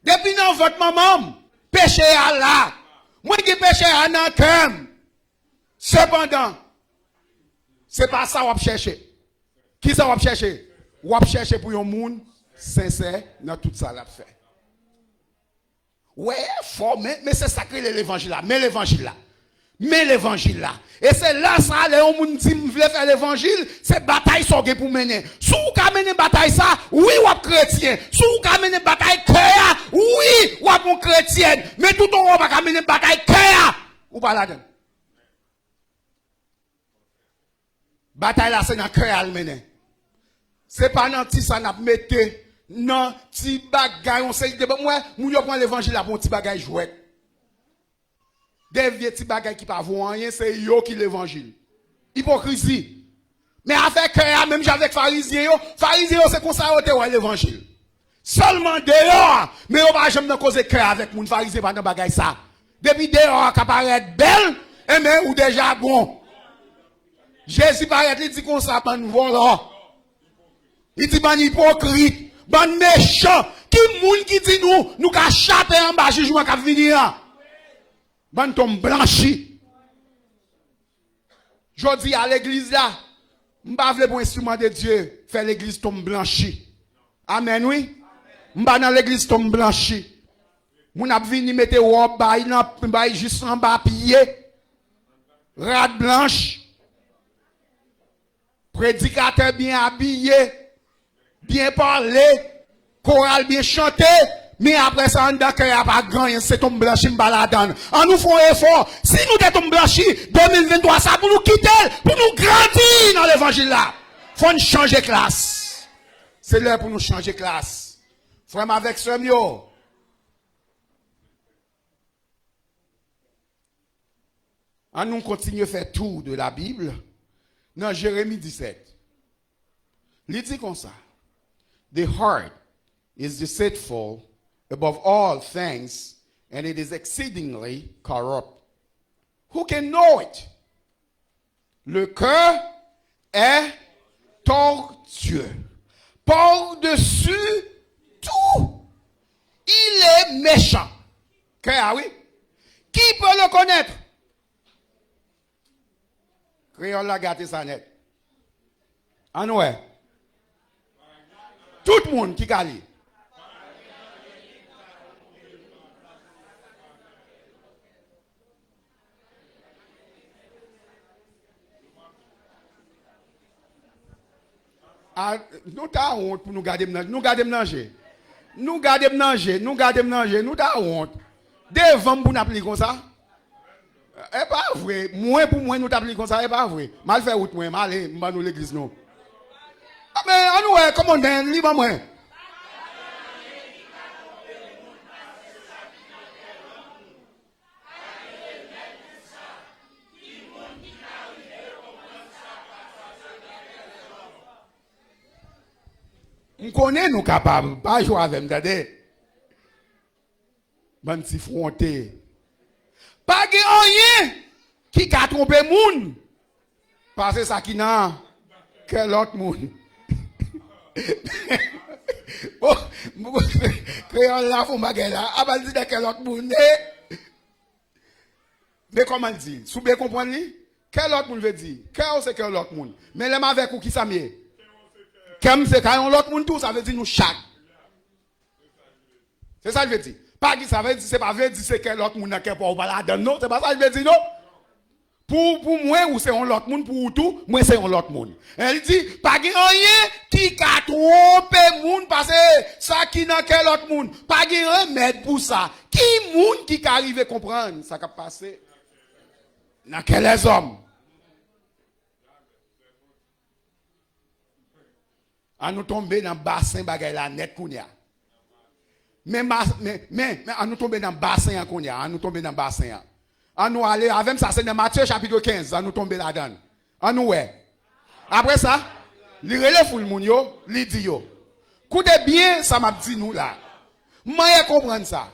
depi nan vant manman m, peche a la. Mwen gen peche a nan kè m. Sepandan, se pa sa w ap chèche. Ki sa w ap chèche? W ap chèche pou yon moun sensè nan tout sa l ap fè. Wè, fò, men, men se sa k rele levanjil la. Men levanjil la. Men levanjil la. E se lè sa, lè yon moun di m vle fè levanjil, se batay sa w gen pou mennen. Si w ka mennen batay sa, wi, w ap kretyen. Si w ka mennen batay kè a, wi, w ap yon kretyèn. Men toutotan w pa ka mennen batay kè a, ou pa ladan l. Batay la se nan kè a l mennen. Se pa nan ti sa n ap mete, nan ti bagay, yon seri de, bon, m wè, moun yo pran levanjil la pou yon ti bagay jwèt. De vye ti bagay ki pa vo anyen, se yo ki levanjil. Ipokrizi. Men afè kè a, menm jan avèk farizyen yo, farizyen yo se konsa yo te wè levanjil. Sèlman deyò a, men yo pa janm nan koze kè avèk moun. Farizyen pa nan bagay sa. Depi deyò a ka parèt bèl, enben, ou deja bon. Jezi parèt, li di konsa, bann vòlò. Li di bann ipokrit, bann mechan. Ki moun ki di nou, nou ka chape anba jijman k ap vini an? Bann tonm blanchi. Jodi a, legliz la, m pa vle pou enstriman de Dye fè legliz tonm blanchi. Amèn, wi. M pa nan legliz tonm blanchi. Moun ap vini mete wòb, bay nan, bay jis anba pye. Rad blanch. Predikatè byen abiye, byen pale, koral byen chante, men apre sa, anndan kè a pa gen anyen, se tonm blanchi, m pa ladan l. An nou fè yon efò. Si nou te tonm blanchi, de mil venntwa sa, pou nou kite l, pou nou grandi nan levanjil la, fò n chanje klas. Se lè pou nou chanje klas. Frè m avèk sè m yo, An nou kontinye fè tour de la Bible nan Jeremi disèt. Li di konsa, "The heart is deceitful above all things, and it is exceedingly corrupt. Who can know it?" Le cœur est tortueux par-dessus tout. Il est méchant. Kè a, wi. Qui peut le connaître? Kreyòl la gate sa nèt. Ann wè. Tout moun ki ka li. A, nou ta wont pou nou gade m nan, nou gade m nan je. Nou gade m nan je, nou gade m nan je, nou ta wont. Devan m pou n ap li konsa. E pa vre, mwen pou mwen nou t ap li konsa, e pa vre. M al fè wout mwen, m ale, m ban nou legliz nou. A, men, ann wè, come on, man, li ban mwen. M konnen nou kapab, pa jwe avè m, tande. Bann ti fwonte. Pa gen anyen ki ka twonpe moun pase sa ki nan kè lòt moun. Bon, bon, kreyòl la fè yon bagay la. Apa l di nan kè lòt moun, eh? Men kòman l di? Si w byen konprann li, kè lòt moun vle di, kè w se kè yon lòt moun. Men lè m avèk ou, kisa m ye? Kè m se kè yon lòt moun tou, sa vle di nou chak. Se sa l vle di. Pa gen, sa vle di, se pa vle di se kè lòt moun nan kè pa w pa ladan l, non. Se pa sa l vle di, non. Pou, pou mwen, ou se yon lòt moun, pou ou tou, mwen se yon lòt moun. E li di, pa gen anyen ki ka twonpe moun, pase sa ki nan kè lòt moun. Pa gen remèd pou sa. Ki moun ki ka rive konprann sa k ap pase nan kè lèzòm? An nou tonbe nan basen bagay la nèt kounye a. Men, mas-, men, men, men, an nou tonbe nan basen an kounye a. An nou tonbe nan basen an. An nou ale avè m, sa se nan Matye chapit kenz. An nou tonbe ladan l. An nou wè. Apre sa, li rele foul moun yo, li di yo, "Koute byen sa m ap di nou la. Manyè konprann sa.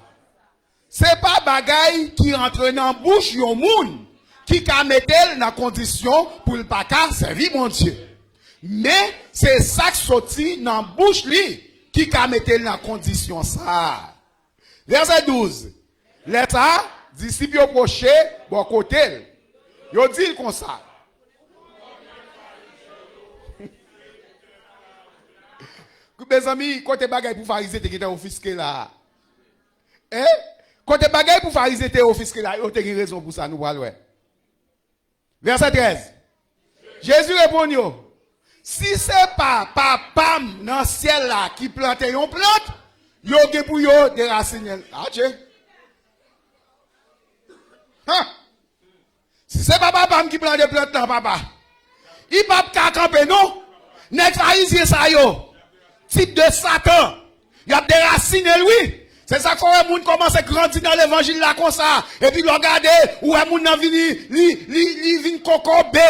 Se pa bagay ki rantre nan bouch yon moun ki ka mete l nan kondisyon pou l pa ka sèvi Bondye. Men, se sa k soti nan bouch li ki ka mete l nan kondisyon sa a. Vèsè douz. Lè sa a, disip yo pwoche bò kote l. Yo di l konsa. Mezanmi, kote bagay pou Farizyen te gentan ofiske la a? Hein? Kote bagay pou Farizyen te ofiske la, yo te gen rezon pou sa, nou pral wè. Vèsè trèz. Jezi reponn yo, si se pa Papa m nan syèl la ki plante yon plant, yo gen pou yo derasinen l. Adje! Ha! Si se pa Papa m ki plante plant lan, papa, li p ap ka kanpe, non. Nèg Farizyen sa yo, tip de Satan, y ap derasinen l, wi. Se sa k fè w wè moun kòmanse grandi nan levanjil la konsa. Epi lè w gade, ou wè moun nan vini, li, li, li vin kokobe.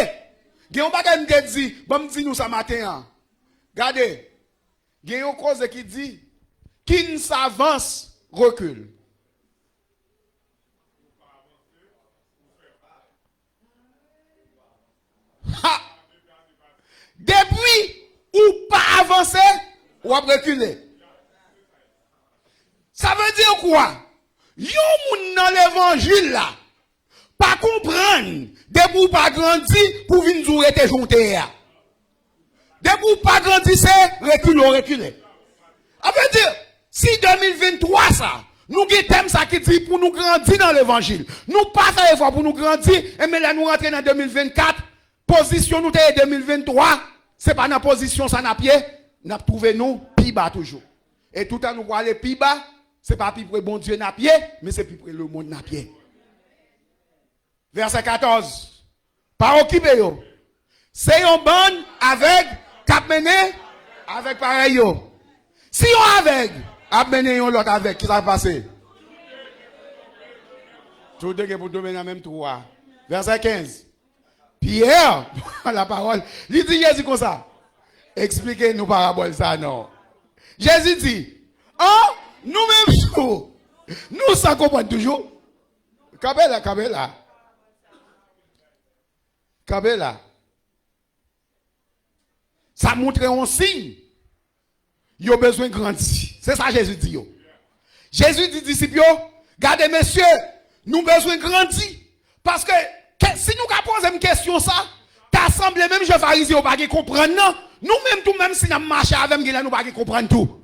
Gen yon bagay m te di, ban m di nou sa maten an. Gade, gen yon koze ki di, qui ne s'avance recule. Ha! Depi ou pa avanse, w ap rekile. Sa vle di kwa? Yon moun nan levanjil la pa konprann depi w pa grandi pou vin di w rete jan w te ye a. Depi w pa grandi, se rekile w rekile. Sa vle di, si de mil venntwa sa, nou gen tèm sa ki di pou nou grandi nan levanjil, nou pa fè efò pou nou grandi, enben lè nou rantre nan de mil vennkat, pozisyon nou te ye de mil venntwa, se pa nan pozisyon sa n ap ye, n ap twouve nou pi ba toujou. E toutan nou prale pi ba, se pa pi pre Bondye n ap ye, men se pi pre lemonn n ap ye. Vèsè katòz. Pa okipe yo. Se yon bann avèg k ap mennen avèg parèy yo. Si yon avèg ap mennen yon lòt avèg, kisa k pase? Tou de gen pou tonbe nan menm twou a. Vèsè kenz. Pyè, la pawòl, li di Jezi konsa, eksplike nou parabòl sa non. Jezi di, an, nou menm tou, nou san konprann toujou. Kanpe la, kanpe la. Kanpe la. Sa montre yon siy. Yo bezwen grandi. Se sa Jezi di yo. Jezi di disip yo, gade mesye, nou bezwen grandi. Paske ke, si nou ka poze m kesyon sa, ta sanble menm jan Farizyen yo pa gen konprann nan, nou menm tou, menm si n ap mache avè m, genlè nou pa gen konprann tou.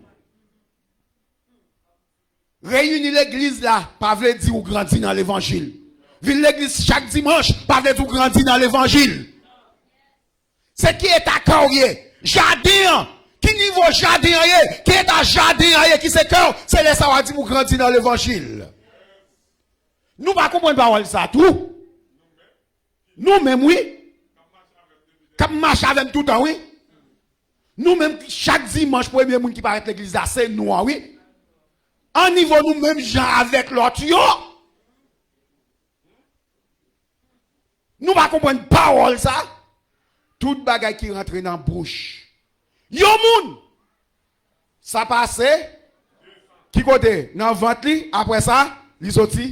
Reyini legliz la pa vle di ou grandi nan levanjil. Vin legliz chak dimanch pa vle di ou grandi nan levanjil. Se ki eta kè w ye? Jaden an. Ki nivo jaden an ye? Ki eta jaden an ye ki se kè w? Se lè sa w a di m ou grandi nan levanjil. Nou pa konprann pawòl sa tou? Nou menm, wi. K ap mache avè m toutan, wi. Nou menm, chak dimanch, premye moun ki parèt legliz la, se nou an, wi. An nivo nou menm jan avèk lòt yo. Nou pa konprann pawòl sa. Tout bagay ki rantre nan bouch yon moun, sa pase ki kote? Nan vant li, apre sa, li soti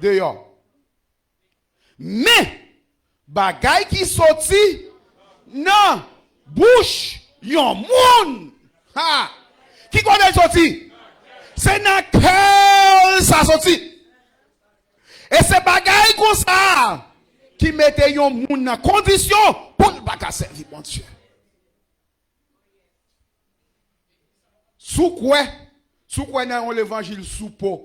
deyò. Men, bagay ki soti nan bouch yon moun, ha, ki kote l soti? Se nan kè l sa soti. E se bagay konsa ki mete yon moun nan kondisyon pou l pa ka sèvi Bondye. Si w kwè, si w kwè nan yon levanjil sou po,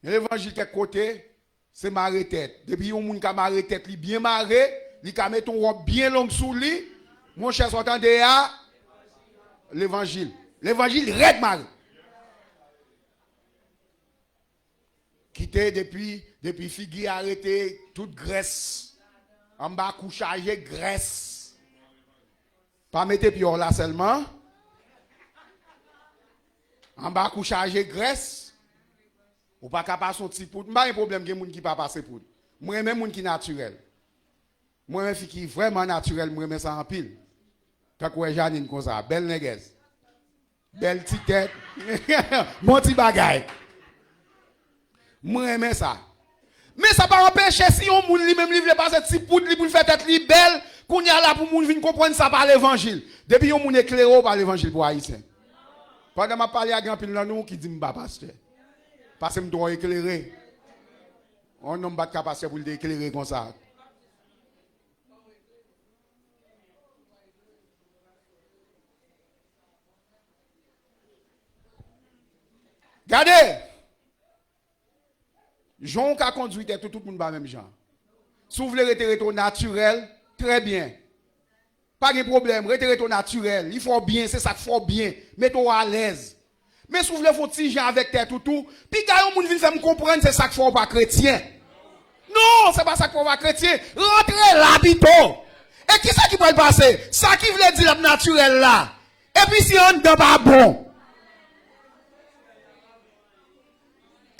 yon levanjil kèk kote, se mare tèt. Depi yon moun ka mare tèt li byen mare, li ka mete yon wòb byen long sou li, monchè, sa w tande a, levanjil. Levanjil rèd mare. Kite depi, depi figi a rete tout grès. Anba kou chaje grès. Pa mete pye w la sèlman. Anba kou chaje grès. Ou pa ka pase yon ti poud. M pa gen pwoblèm, gen moun ki pa pase poud. Mwen renmen moun ki natirèl. Mwen renmen fi ki vrèman natirèl, mwen renmen sa anpil. Tankou wè Janine konsa, bèl nègès. Bèl ti tèt. Bon ti bagay. Mwen renmen sa. Men sa pa anpeche si yon moun li menm li vle pase ti poud li pou l fè tèt li bèl, kounye a la pou moun vin konprann sa pa levanjil. Depi yon moun eklere w pa levanjil pou Ayisyen. Pandan m ap pale a gen anpil nan nou ki di m pa pastè. Paske m twò eklere. Yon nonm pa t ka pastè pou l te eklere konsa. Gade! Jan w ka kondwi tèt ou, tout moun pa menm jan. Si w vle rete, rete w natirèl, trè byen. Pa gen pwoblèm, rete, rete w natirèl. Li fè w byen, se sa k fè w byen. Mete w alèz. Men si w vle fè w ti jan avèk tèt ou tou, piga yon moun vin fè m konprann se sa k fè w pa kretyen. Non, se pa sa k fè w pa kretyen. Rantre la pito. E kisa ki pral pase? Sa ki vle di l ap natirèl la. Epi si anndan pa bon.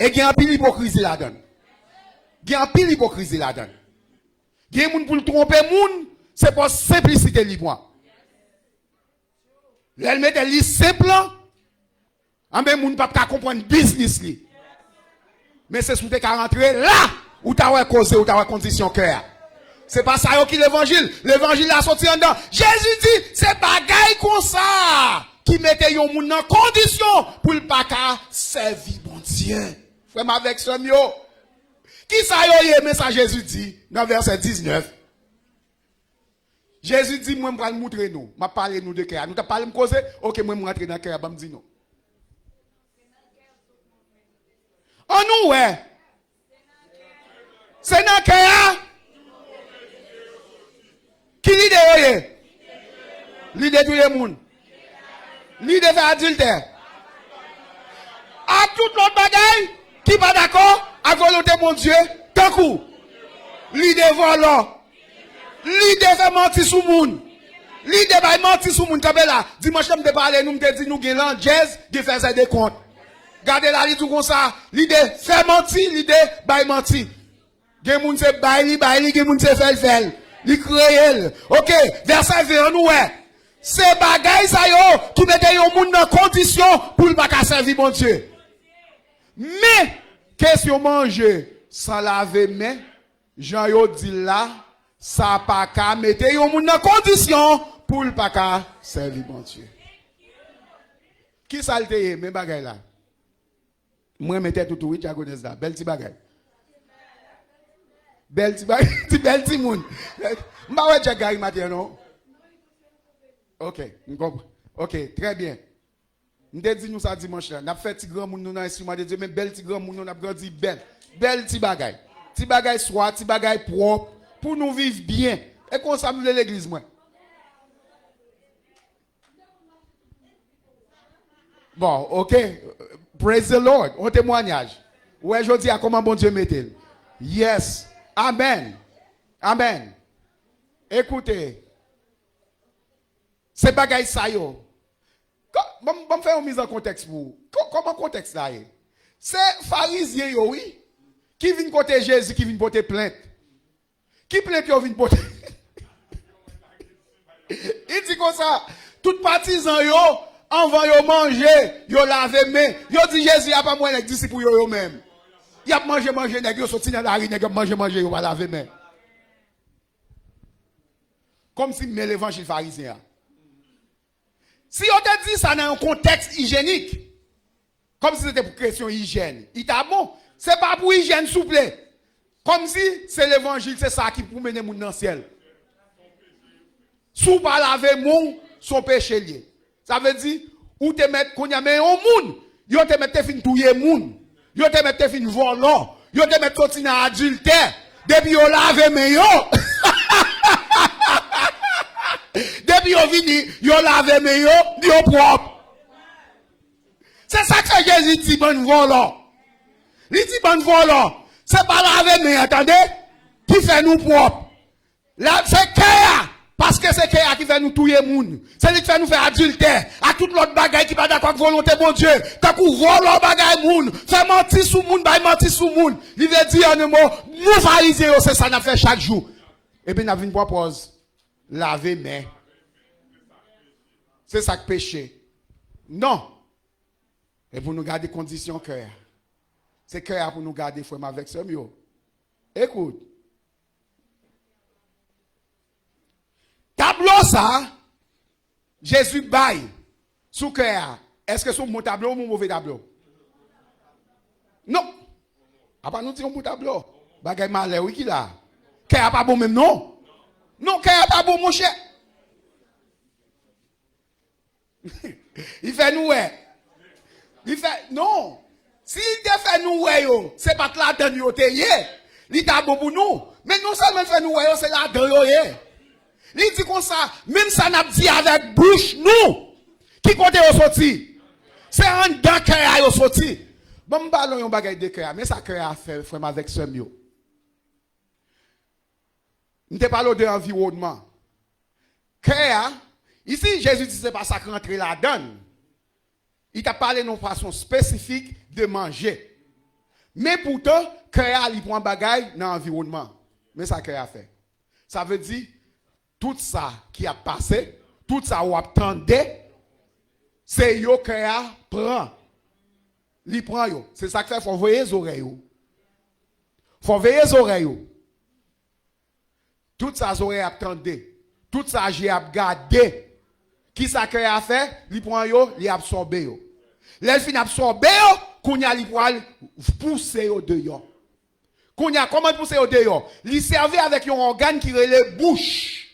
E gen anpil ipokrizi ladan l. Gen anpil ipokrizi ladan l. Gen moun pou l twonpe moun, se pa senplisite li pran. Lè l mete li senp lan, anben moun p ap ka konprann biznis li. Men se si w te ka rantre la, ou ta wè koze, ou ta wè kondisyon kè a. Se pa sa yo ki levanjil. Levanjil la soti anndan. Jezi di, se bagay konsa ki mete yon moun nan kondisyon pou l pa ka sèvi Bondye. Frè m avèk sè m yo, kisa yo ye? Men sa Jezi di nan vèsè diznèf. Jezi di, mwen m pral moutre nou. M ap pale nou de kè a. Nou t ap pale m koze? Oke, mwen m rantre nan kè a, ban m di nou. Ann nou wè. Se nan kè a. Ki lide yo ye? Lide touye moun. Lide fè adiltè. Ak tout lòt bagay ki pa dakò ak volonte Bondye, tankou lide vòlò, lide fè manti sou moun, lide bay manti sou moun. Kanpe la, dimanch lan m te pale nou, m te di nou gen landjèz, gen fèzè de kont. Gade la, li di w konsa, lide fè manti, lide bay manti. Gen moun se bay li bay li, gen moun se fè l fè l. Li kreye l. Oke, vèsè ven an, nou wè. Se bagay sa yo ki mete yon moun nan kondisyon pou l pa ka sèvi Bondye. Men, kesyon manje san lave men, jan yo di l la, sa pa ka mete yon moun nan kondisyon pou l pa ka sèvi Bondye. Kisa l te ye? Men bagay la. Mwen renmen tèt ou tou wi, Dyakonès la. Bèl ti bagay. Bèl ti bagay, ti bèl timoun. M pa wè Dyak Gary maten an, non. Ok, m konprann. Ok, trè byen. M te di nou sa dimanch la. N ap fè ti granmoun nou nan enstriman de Dye, men bèl ti granmoun nou, n ap grandi bèl. Bèl ti bagay. Ti bagay swa, ti bagay pwòp, pou nou viv byen. E konsa m vle legliz mwen. Bon, ok. Praise the Lord. On temwanyaj. Ou wè jodi a kòman Bondye mete l. Yes. Amen. Amen. Ekoute. Se bagay sa yo. Kò-, ban m, ban m fè yon miz an kontèks pou ou. Kò-, kòman kontèks la ye? Se Farizyen yo, wi, ki vin kote Jezi, ki vin pote plent. Ki plent yo vin pote? Li di konsa, tout patizan yo, anvan yo manje, yo lave men. Yo di Jezi, apa m wè nèg disip ou yo, yo menm? Y ap manje, manje, nèg yo soti nan lari, nèg yo ap manje, manje, yo pa lave men. Kòmsi m men levanjil farizyen an. Si yo te di sa nan yon kontèks ijenik, kòmsi se te pou kesyon ijèn, li ta bon. Se pa pou ijèn, souple. Kòmsi se levanjil, se sa ki pou mennen moun nan syèl. Si w pa lave men w, se yon peche l ye. Sa vle di, ou te mèt, kounye a, men yon moun, yo te mèt te fin touye moun. Yo te mèt te fin vòlò. Yo te mèt soti nan adiltè. Depi yo lave men yo, depi yo vini, yo lave men yo, yo pwòp. Se sa k fè Jezi di bann vòlò. Li di bann vòlò, se pa lave men an, tande, ki fè nou pwòp. La, se kè a. Paske se kè a ki fè nou touye moun. Se li ki fè nou fè adiltè. Ak tout lòt bagay ki pa dakò ak volonte Bondye. Tankou vòlò bagay moun, fè manti sou moun, bay manti sou moun. Li vle di, an yon mo, nou Farizyen yo, se sa n ap fè chak jou. Epi n ap vin pran pòz lave men. Se sa k peche. Non. E pou nou gade kondisyon kè a. Se kè a pou nou gade, frè m avèk sè m yo. Ekout. Tablo sa, Jezi bay sou kè a, èske se yon bon tablo ou yon move tablo? Non. Apa nou di yon bon tablo? Bagay malè wi ki la. Kè a pa bon menm non. Non, kè a pa bon, monchè. Li fè nou wè. Li fè, non. Si li te fè nou wè yo, se pa t ladan yo te ye, li ta bon pou nou. Men non sèlman l fè nou wè yo, se ladan yo ye. Li di konsa, menm sa n ap di avèk bouch nou, ki kote yo soti? Se anndan kè a yo soti. Ban m pale w yon bagay de kè a. Men sa kè a fè, frè m avèk sè m yo. M te pale w de anviwònman. Kè a, isi, Jezi di se pa sa k rantre ladan l. Li t ap pale nan yon fason espesifik de manje. Men poutan, kè a, li pran bagay nan anviwònman. Men sa kè a fè. Sa vle di, tout sa ki ap pase, tout sa w ap tande, se yo kè a pran. Li pran yo. Se sa k fè fò w veye zòrèy ou. Fò w veye zòrèy ou. Tout sa zòrèy ap tande, tout sa je ap gade, kisa kè a fè? Li pran yo, li absòbe yo. Lè l fin absòbe yo, kounye a li pral pouse yo deyò. Kounye a, kòman l pouse yo deyò? Li sèvi avèk yon ògàn ki rele bouch.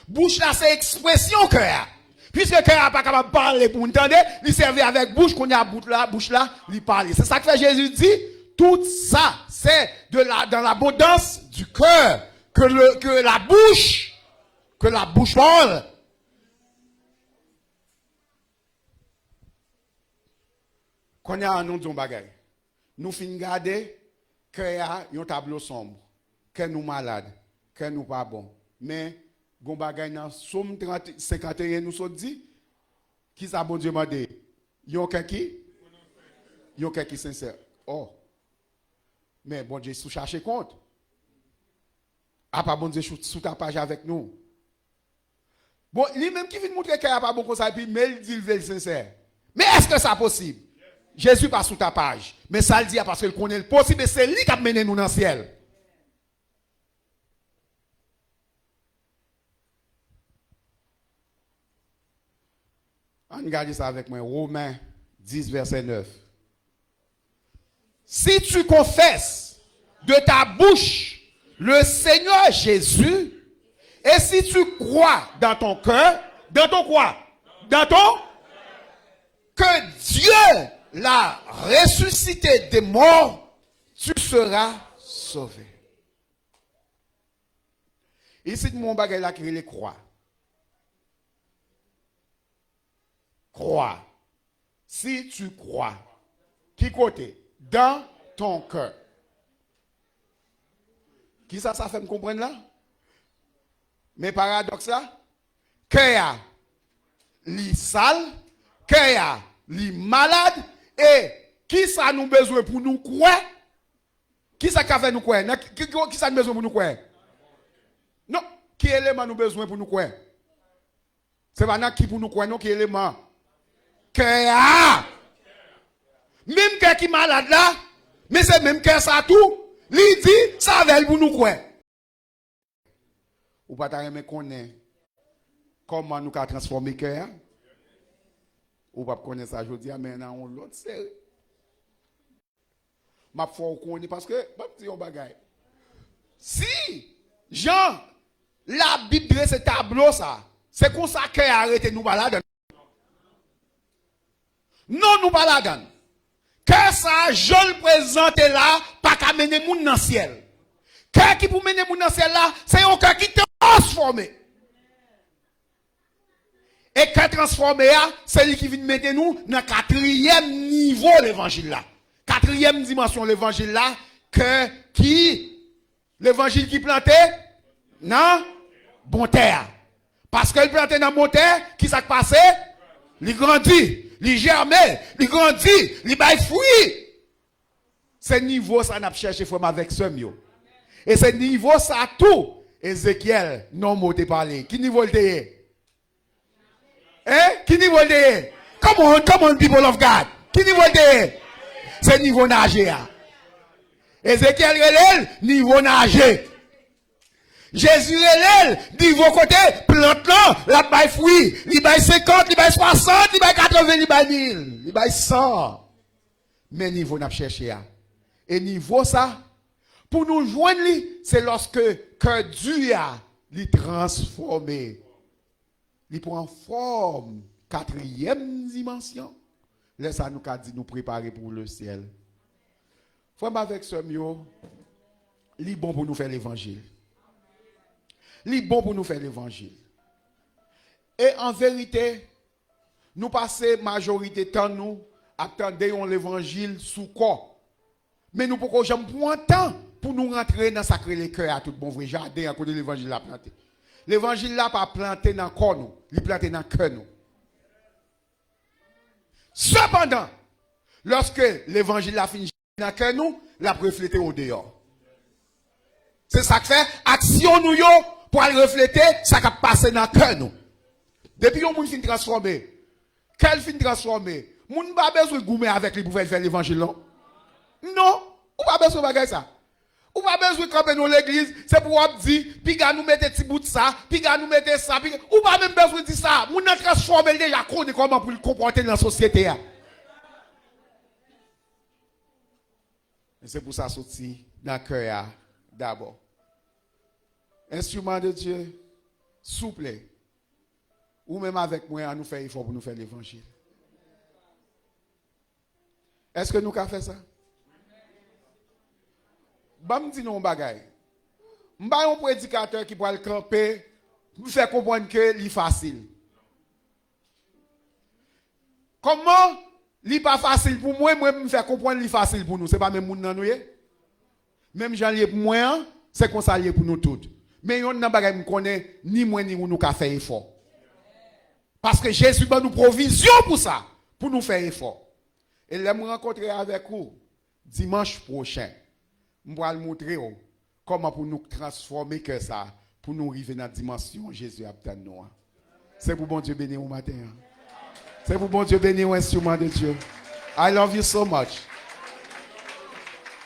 Bouch la se ekspresyon kè a. Piske kè a pa kapab pale pou moun tande, li sèvi avèk bouch, kounye a bout la, bouch la, li pale. Se sa k fè Jezi di, tout sa, c'est de la, dans l'abondance du cœur que le, que la bouche, que la bouche parle. Kounye a, nou di yon bagay. Nou fin gade, kè a yon tablo sonb. Kè nou malad. Kè nou pa bon. Men, gon bagay nan Sòm trant, senkanteyen nou sot di, kisa Bondye mande? Yon kè ki? Yon kè ki sensè. Oh. Men Bondye sou chache kont. Apa Bondye sou, sou tapaj avèk nou? Bon, li menm ki vin moutre kè a pa bon konsa, epi men l di l vle l sensè. Men èske sa posib? Jezi pa sou tapaj. Men sa l di a, paske l konnen l posib, e se li k ap mennen nou nan syèl. Ann gade sa avèk mwen, Women dis, vèsè nèf. Si tu confesses de ta bouche le Seigneur Jésus, et si tu crois dans ton cœur, dans ton quoi? Dans ton, que Dieu l'a ressuscité des morts, tu seras sauvé. Isit, m wè yon bagay la ki rele kwa. Kwa. Si tu crois. Ki kote? Dans ton cœur. Kisa sa fè m konprann la? Men paradòks la, kè a, li sal, kè a, li malad, e kisa nou bezwen pou nou kwè? Kisa k ka fè nou kwè? Nan ki, ki, kisa n bezwen pou nou kwè? Non, ki eleman nou bezwen pou nou kwè? Se pa nan ki pou nou kwè, non, ki eleman? Kè a! Menm kè ki malad la, men se menm kè sa tou, li di, se avè l pou nou kwè. Ou pa ta renmen konnen kòman nou ka transfòme kè a? Ou p ap konnen sa jodi a, men nan yon lòt seri. M ap fè w konnen, paske, ban m di yon bagay. Si jan Labib drese tablo sa, se konsa kè a rete, nou pa ladan. Non, nou pa ladan. Kè sa, jan l prezante la, pa ka mennen moun nan syèl. Kè ki pou mennen moun nan syèl la, se yon kè ki transfòme. E kè transfòme a, se li ki vin mete nou nan katriyèm nivo levanjil la. Katriyèm dimansyon levanjil la, kè ki, levanjil ki plante nan bon tè a. Paske l plante nan bon tè, ki sa k pase? Li grandi, li jèmen, li grandi, li bay fwi. Se nivo sa n ap chèche, frè m avèk sè m yo. E se nivo sa tou, Ezekyèl, nonm ou te pale. Ki nivo l te ye? Hein? Ki nivo l te ye? Come on, come on, people of God. Ki nivo l te ye? Se nivo naje a. Ezekyèl rele l nivo naje. Jezi rele l nivo kote plant lan, l ap bay fwi. Li bay senkant, li bay swasant, li bay katreven, li bay mil, li bay san. Men nivo n ap chèche a. E nivo sa, pou nou jwenn li, se lòske kè di a, li transfòme. Li pran fòm katriyèm dimansyon. Lè sa, nou ka di nou prepare pou lesyèl. Frè m avèk sè m yo, li bon pou nou fè levanjil. Li bon pou nou fè levanjil. E an verite, nou pase majorite tan nou ap tande yon levanjil sou kò. Men nou poko janm pran tan pou nou rantre nan sa k rele kè a tout bon vre, jaden an kote levanjil la plante. Levanjil la pa plante nan kò nou, li plante nan kè nou. Sepandan, lòske levanjil la fin nan kè nou, l ap reflete odeyò. Se sa k fè aksyon nou yo pral reflete sa k ap pase nan kè nou. Depi yon moun fin transfòme, kè l fin transfòme, moun pa bezwen goumen avèk li pou fè l fè levanjil, non. Non, ou pa bezwen bagay sa. Ou pa bezwen kanpe nan legliz, se pou w ap di, piga nou mete ti bout sa, piga nou mete sa, piga, ou pa menm bezwen di sa. Moun nan transfòme, l deja konnen kòman pou l konpòte nan sosyete a. E se pou sa soti nan kè a dabò. Enstriman de Dye, souple, ou menm avèk mwen, an nou fè efò pou nou fè levanjil. Èske nou ka fè sa? Ban m di nou yon bagay. M pa yon predikatè ki pral kanpe, m fè konprann ke li fasil. Kòman li pa fasil pou mwen, mwen m fè konprann li fasil pou nou? Se pa menm moun nan nou ye? Menm jan l ye pou mwen an, se konsa l ye pou nou tout. Men yonn nan bagay m konnen, ni mwen ni ou nou ka fè efò. Paske Jezi ban nou pwovizyon pou sa, pou nou fè efò. E lè m rankontre avèk ou, dimanch pwochen, m pral montre w kòman pou nou transfòme kè sa, pou nou rive nan dimansyon Jezi ap tann nou an. Se pou Bondye beni w maten an. Se pou Bondye beni w, enstriman de Dye. I love you so much.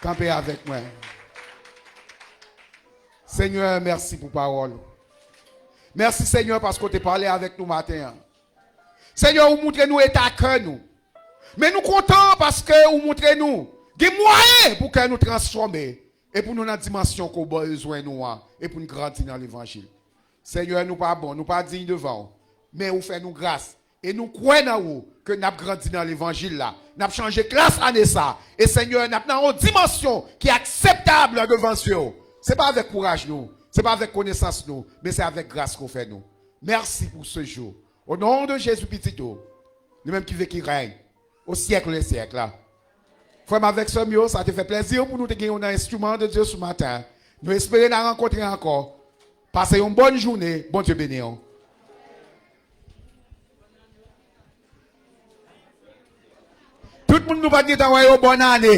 Kanpe avèk mwen. Senyè, mèsi pou pawòl ou. Mèsi, Senyè, paske w te pale avèk nou maten an. Senyè, ou montre nou eta kè nou. Men nou kontan paske ou montre nou gen mwayen pou kè nou transfòme e pou nou nan dimansyon ke w bezwen nou an e pou n grandi nan levanjil. Senyè, nou pa bon, nou pa diy devan w, men ou fè nou gras. E nou kwè nan ou ke n ap grandi nan levanjil la. N ap chanje klas ane sa. E Senyè, n ap nan yon dimansyon ki akseptab devan zye w. Se pa avèk kouraj nou, se pa avèk konesans nou, men se avèk gras ke w fè nou. Mèsi pou se jou. O non de Jezi, Pitit ou, li menm ki viv, ki rèy o syèk dè syèk la. Frè m avèk sè m yo, sa te fè plèzi pou nou te gen yon enstriman de Dye sou maten. Nou espere n a rankontre ankò. Pase yon bòn jounen. Bondye beni w. Tout moun nou pa t gentan wè yo, bòn ane.